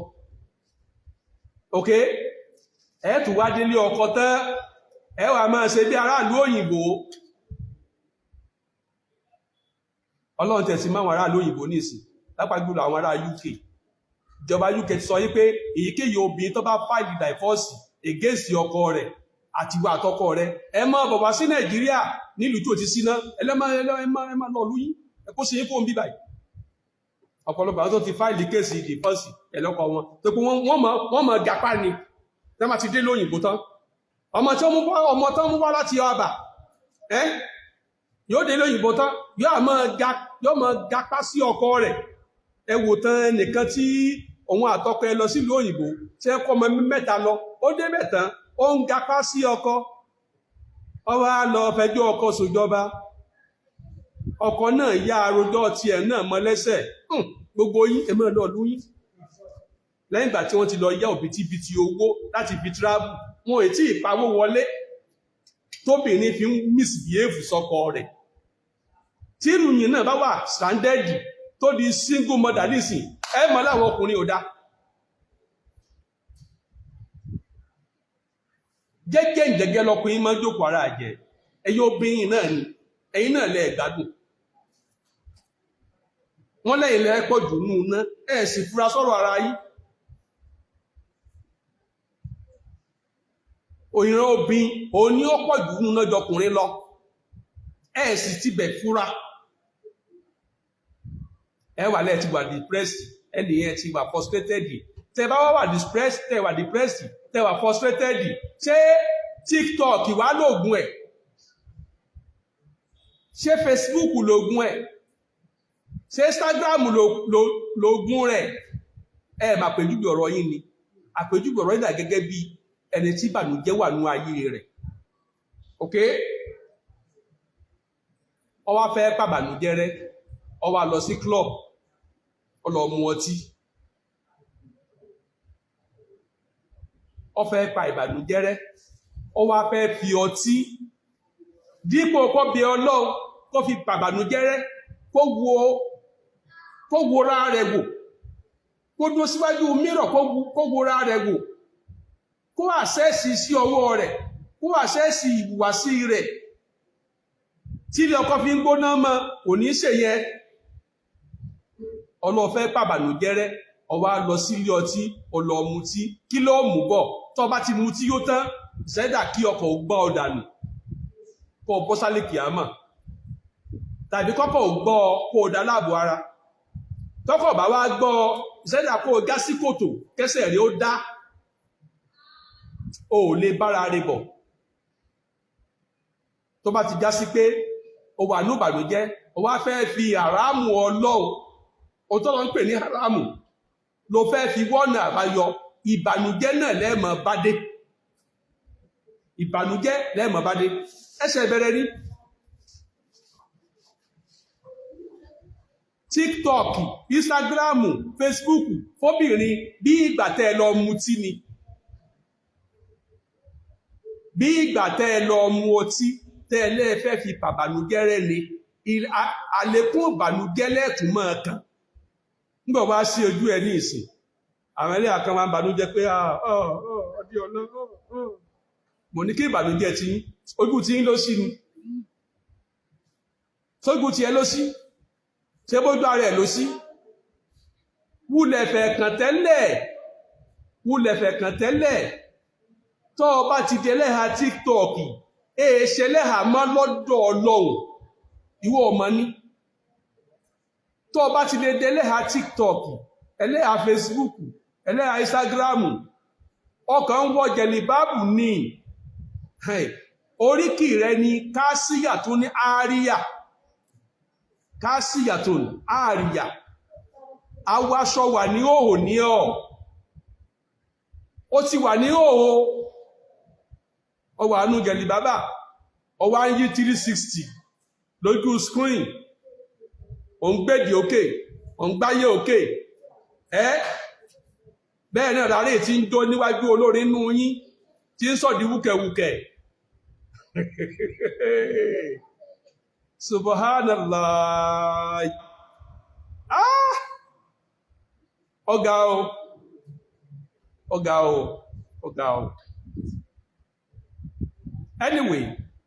Ok, ẹ tún wá délé ọkọ tán, ẹ wà máa ṣe bí aráàlú òyìnbó. Ọlọ́run tẹ̀sí máa wọn aráàlú òyìnbó nísìn, lápá jùlọ àwọn ará UK. Ìjọba UK ti sọ wípé èyíkéyìí obìnrin tó bá file divorce against ọkọ rẹ̀ àti ìwà àtọkọ rẹ̀, ẹ má bọ̀ wá sí Nàìjíríà nílùú tí ò ti síná, ẹ má lọ lú yín, ẹ kó sí yín kó ń bí báyìí. Ọ̀pọ̀lọpọ̀ àwọn tó ti file case divorce ẹ̀lọ́kọ wọn tó pé wọ́n mọ̀ gapá ni tẹ́ máa ti dé lóyìnbó tán. Ọmọ tí ó mú wá, ọmọ tán mú wá láti ọba ẹ́, yóò dé lóyìnbó tán, yóò máa gapá sí ọkọ rẹ̀. Ẹ wò tán, nìkan tí òun àtọkọ ẹ lọ sílùú òyìnbó, tí ẹ kọ́ ọmọ mẹ́ta lọ, ó débẹ̀ tán, ó ń gapá sí ọkọ. Ó wá lọ fẹjọ́ ọkọ sùjọba. Ọkọ náà yá arojọ́ tiẹ̀ náà mọ́ lẹ́sẹ̀. Gbogbo yín, ẹ máa lọ lú yín. Lẹ́yìn ìgbà tí wọ́n ti lọ yá òbítíbitì owó láti fi travel, wọn ò tí ì pawó wọlé, tóbìnrin fi ń misbehave sọ́kọ rẹ̀. Tí ìròyìn náà bá wà stranded, tó di single mother nísìn, ẹ mọ̀ láwọn ọkùnrin ò dá. Jẹ́jẹ́ ìjẹ́gẹ́ lọkùnrin máa ń jókòó ara jẹ́. Ẹ̀yin obìnrin náà ni, ẹ̀yin náà lẹ gbádùn. Wọ́n lẹ́yìn lẹ́ pọ̀ jù nù ná, ẹ̀ sì fura sọ̀rọ̀ ara yín. Òyìnbó obìnrin òun ni ó pọ̀ jù nù náà jọkùnrin lọ, ẹ̀ sì ti bẹ̀ fura. Ẹ wà lẹ́ẹ̀ ti wà depressed, ẹnì yẹn ti wà frustrated. Tẹ bá wà depressed, tẹ wà depressed, tẹ wà frustrated, ṣé TikTok wà lóògùn ẹ̀? Ṣé Facebook lóògùn ẹ̀? Ṣé Instagram lóògùn rẹ̀? Ẹ mà àpèjúwe ọ̀rọ̀ yín ni, àpèjúwe ọ̀rọ̀ yín dà gẹ́gẹ́ bí ẹni tí ìbànújẹ́ wà nú ayé rẹ̀. Ok, ó wá fẹ́ pàbànújẹ́ rẹ́, ó wá lọ sí club, ó lọ mu ọtí. Ó fẹ́ pa ìbànújẹ́ rẹ́, ó wá fẹ́ fi ọtí Dípò kó bí Ọlọ́run, kó fi pàbànújẹ́ rẹ́, kó wora rẹ̀ wò, kó dúró síwájú mírọ̀, kó wora rẹ̀ wò, kó assess sí ọwọ́ rẹ̀, kó assess ìhùwàsí rẹ̀ tí ilé ọkọ fi ń gbóná mọ́, kò ní ṣe yẹn. Ọlọ́fẹ́ pàbànújẹ́ rẹ́, ó wá lọ sílé ọtí, ọlọ́ mutí. Kí ló mú bọ̀? Tó bá ti mutí yó tán, ṣẹ́dá kí ọkọ̀ gbọ́ ọ dànù, kó bọ́ sálẹ̀ kìámà, tàbí kọ́kọ́ gbọ́ ọ kó o dá láàbò ara. Tọ́kọ̀ bá wá gbọ́ ọ, ṣẹ́dá kó o gá sí kòtò, kẹsẹ̀ rí ó dá. O ò lè bára rẹ bọ̀. Tó bá ti já sí pé o wà ní ìbànújẹ́, o wá fẹ́ fi àràmù Ọlọ́run, o tọ́lọ ń pè ní àràmù, ló fẹ́ fi wọ́nà àbáyọ, ìbànújẹ́ náà lẹ́ẹ̀mọ́ bá dé, ìbànújẹ́ lẹ́ẹ̀mọ́ bá dé. Ẹsẹ̀ bẹ̀rẹ̀ ní TikTok, Instagram, Facebook fóbìnrin, bí ìgbà tẹ́ ẹ lọ mutí ni, bí ìgbà tẹ́ ẹ lọ mu ọtí tẹ́ ẹ lẹ́ẹ̀fẹ́ fi pàbànújẹ́ rẹ́ ni. Àlékún ìbànújẹ́ lẹ́ẹ̀tún mọ́ kan nígbà wá sí ojú ẹ ní ìsìn. Àwọn ẹlẹ́yà kan máa ń bànújẹ́ pé ọdí ọ̀nà. Mo ní kí ìbànújẹ́ tí ojú tí ń lọ sí ni, sójú tí ẹ lọ sí, ṣé bójú ara ẹ lọ sí? Wúlẹ̀fẹ̀ kàn tẹ́lẹ̀, wúlẹ̀fẹ̀ kàn tẹ́lẹ̀. Tó o bá ti di ẹlẹ́hà TikTok, èè ṣe ẹlẹ́hà mọ́ lọ́dọ̀ Ọlọ́run. Ìwọ ọmọ ní tó o bá ti lè di ẹlẹ́hà TikTok, ẹlẹ́hà Facebook, ẹlẹ́hà Instagram, ọkàn ń wọ jẹ̀lìbáàbù ní oríkì rẹ ni káṣíyà tó ní àríyá, káṣíyà tó ní àríyá, awọ aṣọ wà ní òhò ní ọ, ó ti wà ní òhò, ọwà nú gẹ̀lì bàbá, ọwà ń yí 360 lójú screen, ò ń gbèdì òkè, ò ń gbáyé òkè. Ẹ́ bẹ́ẹ̀ náà rárẹ̀ tí ń jó níwájú olórin nú yín tí ń sọ̀dí wúkẹ̀wúkẹ̀. Subhanallah. Ah, ọ̀gá o, ọ̀gá o, ọ̀gá o. Anyway,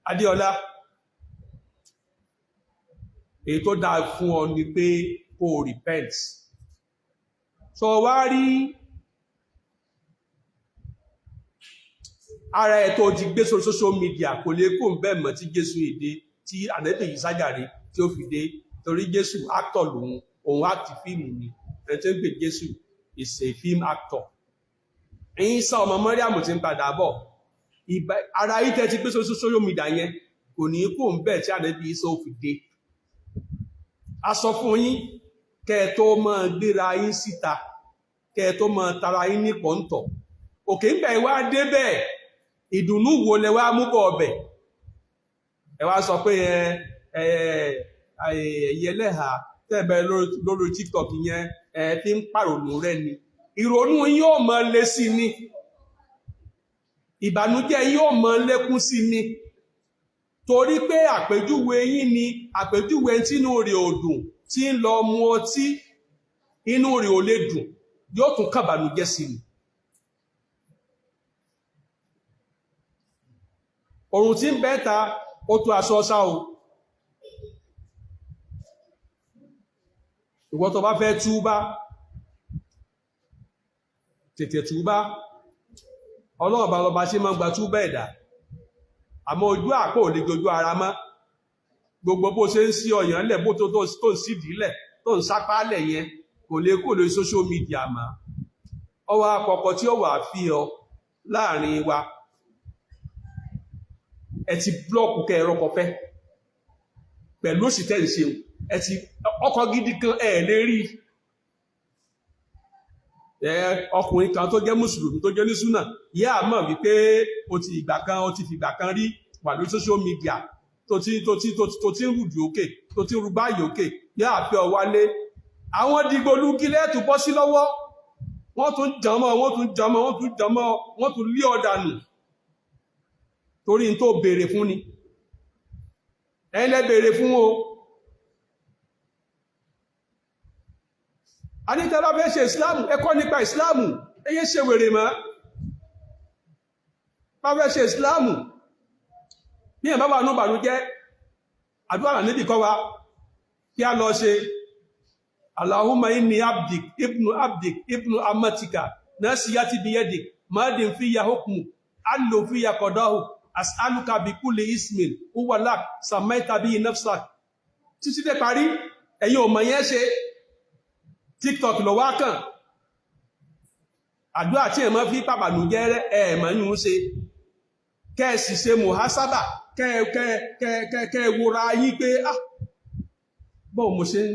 Adéọlá, èyí tó dáa fún ọ ni pé kó o repent. So wá rí ara ẹ̀ tó ti gbé sórí social media, kò lè kó ń bẹ́ẹ̀ mọ́ tí Jésù èdè tí ànẹ́bì yìí sájàre tí ó fi dé, torí Jésù actor lòun, òun act fíìmù ni. Ẹni tó ń pè Jésù is a film actor. Ìsá ọmọ Mọ́ríàmù ti ń padà bọ̀. Ara yìí tẹ́ ti gbé sórí social media yẹn kò ní kó ń bẹ́ẹ̀ tí ànẹ́bì yìí sọ fi dé. A sọ fún yín kẹ́ ẹ tó máa gbéra yín síta, kẹ́ ẹ tó máa tara yín ní pọ́ńtọ̀ òkè ń bẹ̀ wá débẹ̀. Ìdùnnú wo lẹ wá mú bọ̀ ọbẹ̀? Ẹ wá sọ pé ẹ ẹ ẹ̀yẹ ẹlẹ́hà tẹ́ẹ̀bẹ̀ lórí TikTok yẹn, ẹ fi ń pàrònú rẹ ni. Ìrònú yín yóò máa lé sí ni, ìbànújẹ́ yín yóò máa lékún sí ni, torí pé àpèjúwe yín ni àpèjúwe tínú rẹ̀ ò dùn tí ń lọ mu ọtí. Inú rẹ̀ ò lè dùn, yóò tún kàbànújẹ́ sí ni. Òrùn tí ń bẹ́ta ó tó aṣọ ọsá o. Ìwọ tó bá fẹ́ túbá, tètè túbá. Ọlọ́run bá lọba ṣe máa ń gba túbá ẹ̀dá, àmọ́ ojú àpò ò lè jojú ara mọ́. Gbogbo bó ṣe ń sí ọyàn lẹ̀, bó tó ń sídìí lẹ̀, tó ń sápá lẹ̀ yẹn, kò lè kó lórí social media mọ́. Ọwọ́ àkọ́kọ́ tí ó wà fi ọ láàrin wa, ẹ ti blọ́ọ̀kù kẹ ẹ̀rọ kọfẹ́ pẹ̀lú òsì tẹ́ ń ṣeun. Ẹ ti ọkọ̀ gidi kan ẹ̀ lè rí ẹ. Ọkùnrin kan tó jẹ́ mùsùlùmí tó jẹ́ ní súnà yẹ́ àmọ́ wípé o ti ìgbà kan, o ti fìgbà kan rí wà lórí social media tó ti ń rùdì òkè, tó ti ń rú báyìí òkè, yẹ́ àfẹ́ ọ wálé. Àwọn dìgbòlugi lẹ́ẹ̀tù bọ́ sí lọ́wọ́, wọ́n tún jọmọ́, wọ́n tún jọmọ́, wọ́n tún jọmọ́, wọ́n tún lé ọ dànù torí n tó béèrè fún ni. Ẹ̀yin lẹ béèrè fún o. A ní tẹ́ bá fẹ́ ṣe ìsìláàmù, ẹ kọ́ nípa ìsìláàmù, ẹ yé ṣe wèrè mọ́. Bá fẹ́ ṣe ìsìláàmù, ní ẹ̀ bá wà ní ìbànújẹ́, àdúrà níbi kọ́ wa kí a lọ ṣe Allahumma inni abdik ibnu abdik ibnu amatika nasiyati biyadik madin fiya hukmu allo fiya qadahu as'aluka bi kulli ismin huwa lak samaita bihi nafsak, títí dé parí. Ẹ̀yin ò mọ̀ yẹn ṣe, TikTok lọ wá kàn. Àdúrà tí ẹ̀mọ́ fi pàbànújẹ́ rẹ̀ ẹ̀mọ́ yìí ń ṣe. Kẹ́ẹ̀sì ṣe muhasaba, kẹ́ẹ̀ wòra yín pé ah, bọ́ọ̀ mo ṣe ń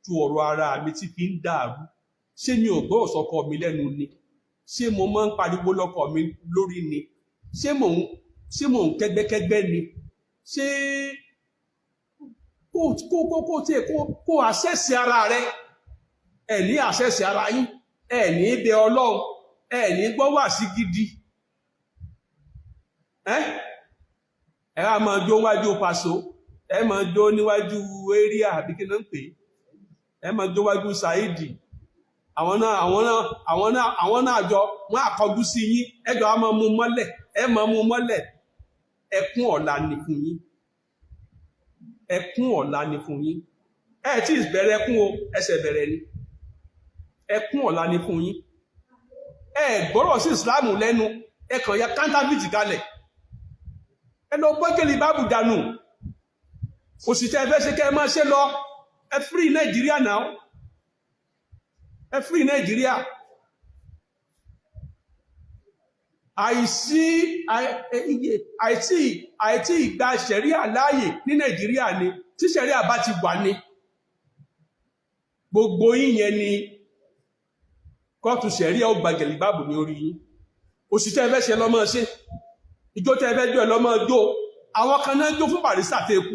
tu ọ̀rọ̀ ara mi tí fi ń dàrú, ṣé mi ò gbọ́ ọ̀sọ́kọ mi lẹ́nu ni? Ṣé mo máa ń pariwo lọ́kọ mi lórí ni? Ṣé mò ń kẹ́gbẹ́kẹ́gbẹ́ ni? Ṣé kó tí kó àṣẹ́sì ara rẹ? Ẹ̀ ní àṣẹ́sì ara yín, ẹ̀ ní bẹ Ọlọ́run, ẹ̀ ní gbọ́ wà sí gidi. Ẹ́ á máa jó wájú Paso, ẹ máa jó níwájú area àbí kí náà ń pè é, ẹ máa jó wájú Saidi. Àwọn náà jọ wọ́n àkọjú sí yín, ẹjọ́ á máa mú mọ́lẹ̀, ẹ máa mú mọ́lẹ̀. Ẹkún ọ̀la ni fún yín, ẹkún ọ̀la ni fún yín. Ẹ tí ì bẹ̀rẹ̀ ẹkún o, ẹsẹ̀ bẹ̀rẹ̀ ni. Ẹkún ọ̀la ni fún yín. Ẹ gbọ́rọ̀ sí ìsìláàmù lẹ́nu, ẹ kàn ya counterfeit kalẹ̀. Ẹ lọ gbọ́gẹ́lì báàbù dànù. Òṣìṣẹ́ ẹ fẹ́ ṣe kẹ́ ẹ máa ṣe lọ. Ẹ free Nàìjíríà now, ẹ free Nàìjíríà. Àìsí ìgbà ṣẹ̀ríà láàyè ní Nàìjíríà ni. Tí ṣẹ̀ríà bá ti wà ní gbogbo yíyẹn ni kóòtù ṣẹ̀ríà ó gba gẹ̀lìbáàbù ní orí yín. Òṣìṣẹ́ ẹ fẹ́ ṣe lọ́mọ ṣe, ìjó tẹ́ fẹ́ jó ẹ lọ́mọ jó. Àwọn kan náà jó fún Barrister tẹ́kú,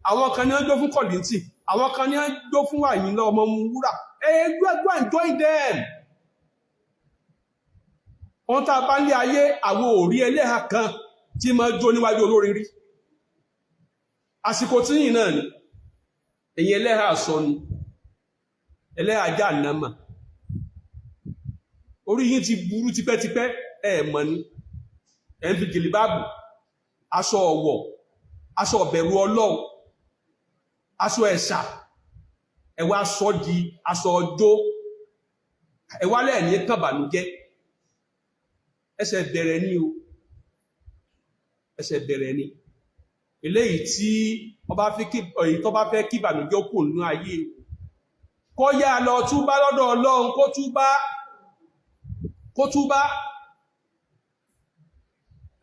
àwọn kan náà jó fún Kollington, àwọn kan náà jó fún Àyìnlá Ọmọwúrà. Ẹ go and join them. Wọ́n tá a bá lé ayé, àwọn òrí ẹlẹ́hà kan tí máa jó níwájú olórin rí. Àsìkò tí yìí náà ni èyí ẹlẹ́hà sọnù, ẹlẹ́hà já nàmà. Orí yín ti burú tipẹ́tipẹ́, ẹ mọ̀ ni. Ẹ ń fi jìlìbáàbù, aṣọ ọ̀wọ̀, aṣọ ọ̀bẹ̀rù Ọlọ́run, aṣọ ẹ̀ṣà, ẹ wá sọ di aṣọ ọjọ́. Ẹ wá lẹ́ẹ̀ní kàbànújẹ́. Ẹsẹ̀ bẹ̀rẹ̀ ní o, ẹsẹ̀ bẹ̀rẹ̀ ní. Eléyìí tí ọba tó bá fẹ́ kí ìbànújẹ́ kù nínú ayé, kó yá lọ túbá lọ́dọ̀ Ọlọ́run, kó túbá, kó túbá.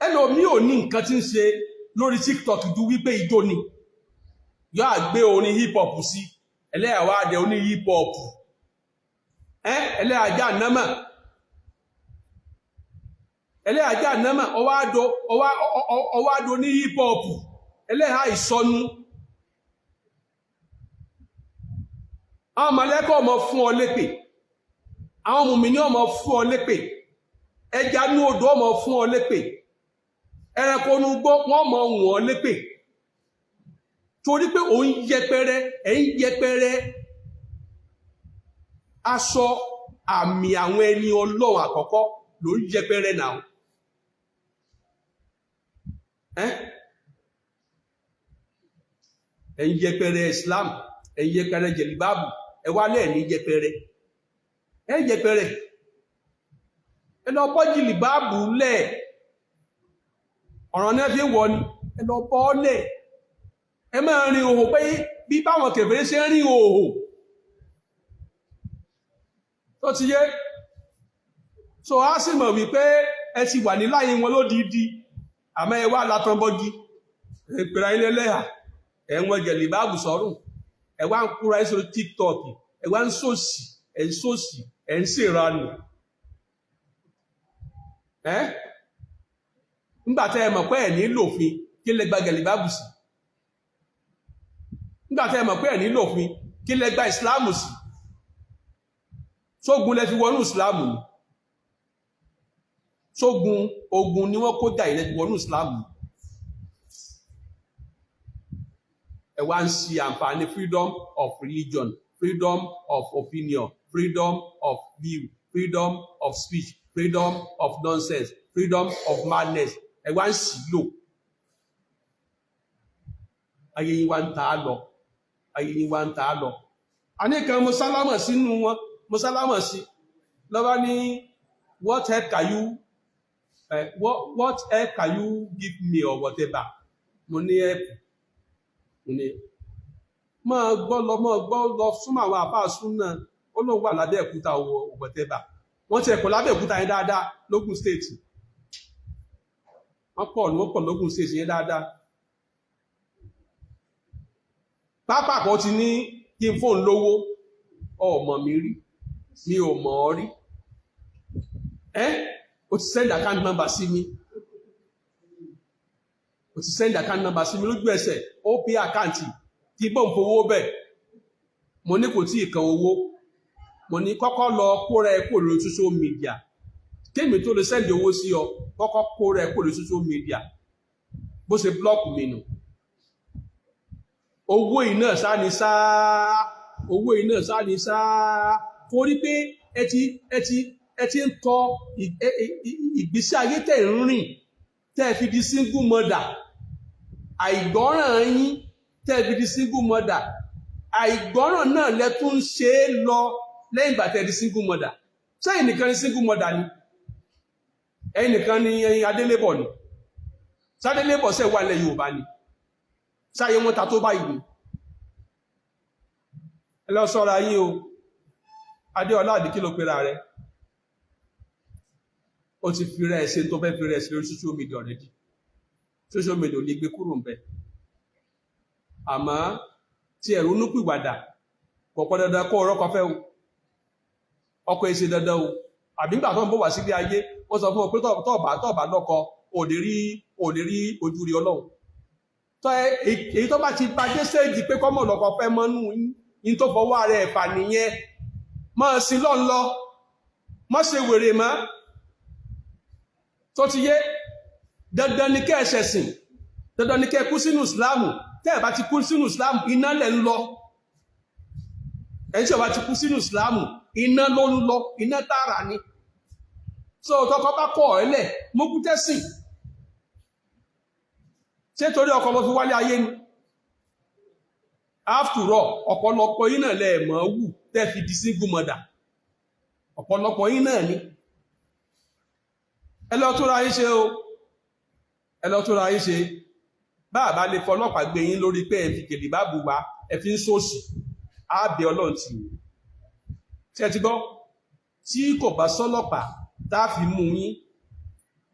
Ẹlòmí ò ní nǹkan tí ń ṣe lórí TikTok ju wípé ijó ni. Yóò gbé orin hip hop sí, ẹlẹ́yàwó adẹ oní hip hop, ẹlẹ́yàjá námà, ẹlẹ́yàjá námà, ọwá àdó ní hip hop, ẹlẹ́yà ìsọnù. Àwọn mọ̀lẹ́kọ̀ ọmọ fún ọ lépè, àwọn mùmíní ọmọ fún ọ lépè, ẹja ní odò ọmọ fún ọ lépè, ẹranko inú igbó wọ́n mọ̀ wọ́n lépè, torí pé òun yẹpẹrẹ, ẹ̀ ń yẹpẹrẹ aṣọ àmì àwọn ẹni Ọlọ́run àkọ́kọ́ ló ń yẹpẹrẹ náà. Ẹ̀ ń yẹpẹrẹ Islam, ẹ̀ ń yẹpẹrẹ jẹ̀lìbáàbù, ẹ wá lẹ́ẹ̀ ní yẹpẹrẹ, ẹ yẹpẹrẹ. Ẹ lọ bọ́ jìlìbáàbù lẹ̀, ọ̀ràn náà fi wọ ni, ẹ lọ bọ́ lẹ̀. Ẹ máa rin òhò pé bí báwọn kèfèrí ṣe ń rin òhò tó ti yé. So a sì mọ̀ wípé ẹ ti wà ní láyé wọn lódìdí, àmọ́ ẹ wá látàn bọ́gí ìpèrà ilé lẹ́hà, ẹ̀ ń wọ jẹ̀lìbáàbù sọ́rùn, ẹ wá ń kúra ẹ sórí TikTok, ẹ wá ń sòsì, ẹ ń sòsì, ẹ ń ṣèranù. Ẹ́ nígbàtẹ́ ẹ mọ̀ pé ẹ̀ ní lòfin, kí lẹ gba jẹ̀lìbáàbù sí? Nígbàtẹ́ ẹ mọ̀ pé ẹ̀ ní lòfin, kí lẹ gba ìsìláàmù sí? Sógun lẹ fi wọnú ìsìláàmù ni? Sógun ogun ni wọ́n kó dà ilẹ̀ fi wọnú ìsìláàmù? Ẹ wá ń ṣe àǹfààní freedom of religion, freedom of opinion, freedom of view, freedom of speech, freedom of nonsense, freedom of madness. Ẹ wá ń sì lò. Ayé yín wá ń ta á lọ, ayé yín wá ń ta á lọ. Àní kan, mo sálámọ̀ sínú wọn, mo sálámọ̀ sí lọ́wọ́ ní, "What help can you what help can you give me?" or whatever. Mo ní help, mo ní máa gbọ́ lọ, máa gbọ́ lọ, súnmọ́ àwọn àfáà súnà. Ó lóun wà lábẹ́ òkúta or whatever. Wọ́n ti ẹ̀kọ́ lábẹ́ òkúta yẹn dáadáa lógùn State. Wọ́n pọ̀ ní, wọ́n pọ̀ lógùn State yẹn dáadáa. Pápákọ̀ ti ní kí n fóun lówó. Ọmọ mi rí, mi ò mọ̀ ọ́ rí. Ẹ́ o ti send account number sí mi, o ti send account number sí mi lójú ẹsẹ̀. Ó pay account kí bọ́n fowó bẹ̀. Mo ní kò tí ì kan owó. Mo ní kọ́kọ́ lọ kóra ẹ kúrò lórí social media kémi tó lè send owó sí ọ. Kọ́kọ́ kóra ẹ kúrò lórí social media. Bó ṣe block mi nù. Owó iná sáà ní sáà, owó iná sáà ní sáà, torí pé ẹ ti ń tọ ìgbésí ayé tẹ̀ ń rìn tẹ́ ẹ fi di single mother. Àìgbọ́ràn yín tẹ́ ẹ fi di single mother, àìgbọ́ràn náà lẹ tún ń ṣe é lọ lẹ́yìn ìgbà tẹ́ ẹ di single mother. Sẹ́yìn nìkan ni single mother ni? Ẹ̀yin nìkan ni? Ẹ̀yin adélébọ̀ ni? Sádélébọ̀ sẹ́ wà lẹ̀ Yorùbá ni? Sáyé wọn ta tó báyìí ni? Ẹ lọ ṣọ́ra yín o. Adéọlá, àdìkí ló pera rẹ̀? Ó ti fi rẹ̀ ṣe tó fẹ́ fi rẹ̀ sí lórí social media already. Social media ò lè gbé kúrò ń bẹ̀. Àmọ́ tí ẹ̀rù núpìwàdà, kò pọn dandan kó ọ̀rọ̀ kan fẹ́ o. Ọkọ ẹ̀ ṣe dandan o. Àbí nígbà tó ń bọ̀ wá sílé ayé, wọ́n sọ fún ọ pé tọ́ọ̀bá lọ́kọ, ò lè rí ojú rí Ọlọ́run? Tọ́ èyí tó bá ti bá dé stage pé kọ́mọ̀ lọ́kọ fẹ́ mọ́nú yín, tó fọwọ́ ara ẹ̀ fà nìyẹn. Máa sin lọ́n lọ, má ṣe wèrè mọ́. Tó ti yé, dandan ni kẹ́ ẹ ṣẹ̀sìn, dandan ni kẹ́ ẹ kú sínú ìsìláàmù. Tẹ́ ẹ bá ti kú sínú ìsìláàmù, iná lẹ̀ ń lọ. Ẹni tí ó bá ti kú sínú ìsìláàmù, iná ló ń lọ, iná tààrà ni. So tọkọ bá kọ ẹ lẹ̀, mógún tẹ́sìn. Ṣé torí ọkọ lọ fi wálé ayé ni? After all, ọ̀pọ̀lọpọ̀ yín náà lẹ mọ̀ wù tẹ́ fi di single mother. Ọ̀pọ̀lọpọ̀ yín náà ni. Ẹ lọ túnra yín ṣe o, ẹ lọ túnra yín ṣe. Bá àbá lè fọlọ́pàá gbé yín lórí pé ẹ fi kèlè bá bù wá, ẹ fi ń sòsì, á bẹ Ọlọ́run tì í. Tí ẹ ti gbọ́, tí kò bá sọ́lọ́pàá tá a fi mú yín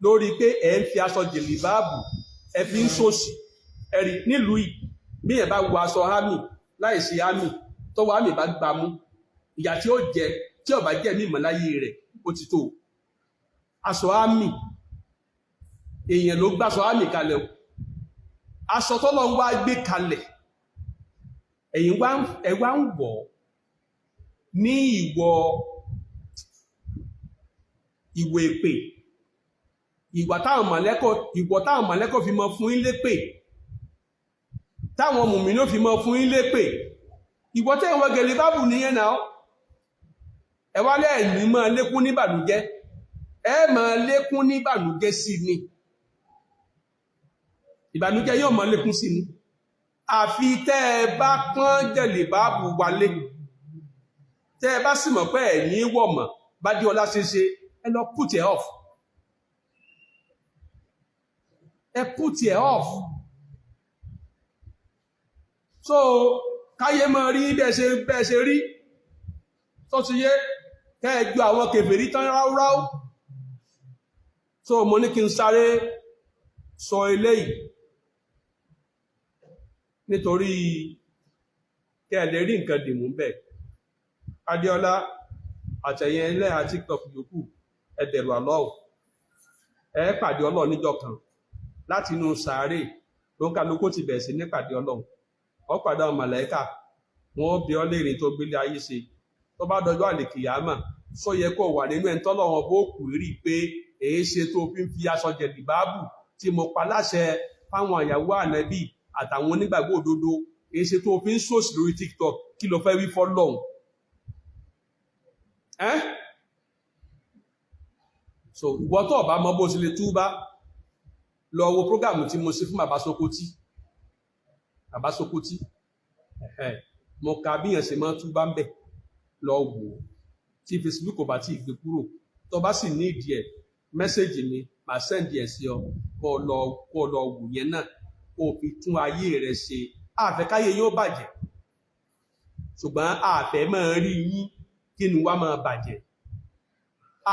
lórí pé ẹ ń fi aṣọ jèlè báàbù, ẹ fi ń sòsì, ẹ rí nílùú yìí, bí ẹ bá wọ aṣọ army láìsí army, tọwọ́ army bá gbà mú, ìyà tí ó jẹ, tí ó bá jẹ́ mímọ̀ láyé rẹ̀, ó ti tó. Aṣọ army, èèyàn ló gbáṣọ army kalẹ̀ o. Aṣọ tọ́lọ́ ń wá gbé kalẹ̀, ẹ̀yin ẹ wá ń wọ̀ ní ìwọ̀ ìwọ̀ èpè, ìwà táwọn mọ̀lẹ́kọ̀, ìwọ̀ táwọn mọ̀lẹ́kọ̀ fi mọ fún yín lépè, táwọn mùmínì ó fi mọ fún yín lépè. Ìwọ̀ tẹ́ ìwọ̀ gẹ̀lẹ́ bábù nìyẹn náà. Ẹ wá lẹ́ẹ̀ní máa lékún ní ìbànújẹ́, ẹ máa lékún ní ìbànújẹ́ sí ni. Ìbànújẹ́ yóò máa lékún sí ni, àfi tẹ́ ẹ bá pọ́n gẹ̀lẹ́ bábù wálé. Tẹ́ ẹ bá sì mọ̀ pé ẹ̀ ní wọ̀ mọ̀ bá dé ọlá ṣe ṣe, ẹ lọ put it off, ẹ put it off. So káyé máa rí bẹ́ẹ̀ ṣe rí tó ti yé kẹ́ ẹ ju àwọn kèfèrí tán ráúráú. So mo ní kí n sáré sọ eléyìí nítorí kẹ́ ẹ lè rí nǹkan dìmú bẹ́ẹ̀. Adéọlá àtẹ̀yìn ẹlẹ́hà TikTok yòókù, ẹ bẹ̀rù Allah. Ẹ pàdé Ọlọ́run níjọ́ kan. Láti inú sàárè ló ń kálukú ti bẹ̀rẹ̀ sí ní pàdé Ọlọ́run. Ó pàdé àwọn màláíkà, wọn ó bi ọ́ léèrè tó gbélé ayé ṣe. Tó bá dọjọ́ àlèkìyàmà, sọ yẹ kó wà nínú ẹni tọ́lọ́run bó kù rí pé èé ṣe tó fi ń fi aṣọ jẹ̀lì báàbù tí mo pa láṣẹ fáwọn ìyàwó ànábì àtàwọn onígbàgbọ́ òdodo kí Èyí ṣe tó fi ń sòsì lórí TikTok, kí ló fẹ́ wí fọ́lọ́hun ẹ́? So ìwọ tó bá mọ bó ṣe lè túbá, lọ wo program tí mo ṣe fún Bàbá Sokoti. Bàbá Sokoti, ẹ̀hẹ́, mo ka bí yẹn ṣe máa túbá ń bẹ̀. Lọ wò ó tí Facebook kò bá tí ì gbé kúrò. Tó bá sì ní ìdí ẹ̀, message mi, màá send ẹ̀ sí ọ, kó lọ wò yẹn náà, kó o fi tún ayé rẹ ṣe. Àfẹ́káyé yóò bàjẹ́, ṣùgbọ́n àfẹ́ máa rí yín kí ni wá máa bàjẹ́.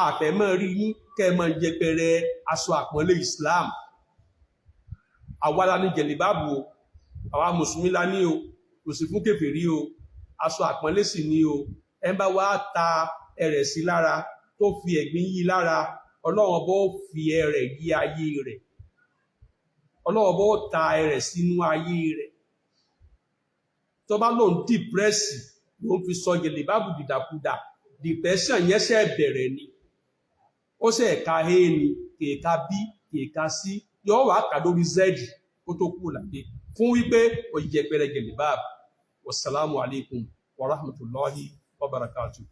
Àfẹ́ máa rí yín kẹ́ ẹ máa yẹpẹrẹ aṣọ àpọ́nlé Islam. Àwa la ní jẹ̀lìbáàbù o, àwa mùsùlùmí la ní o, kò sí fún kèfèrí o. Aṣọ àpọ́nlé sì ní o. Ẹ bá wá ta ẹrẹ̀ sí lára, tó fi ẹ̀gbin yí lára, Ọlọ́run bó fi ẹrẹ̀ yí ayé rẹ̀, Ọlọ́run bó ta ẹrẹ̀ sínú ayé rẹ̀. Tó bá lóun depress ló ń fi sọ jẹ̀lìbáàbù dìdàkudà, depression yẹn ṣe bẹ̀rẹ̀ ni. Ó ṣe ẹ̀ka A ni, kèéka B, kèéka C, yóò wá kà lórí Z kó tó kú láyé fún wípé ó yẹpẹrẹ jẹ̀lìbáàbù. Wasalaamu alaykum wa rahmatulahi wa barakatuh.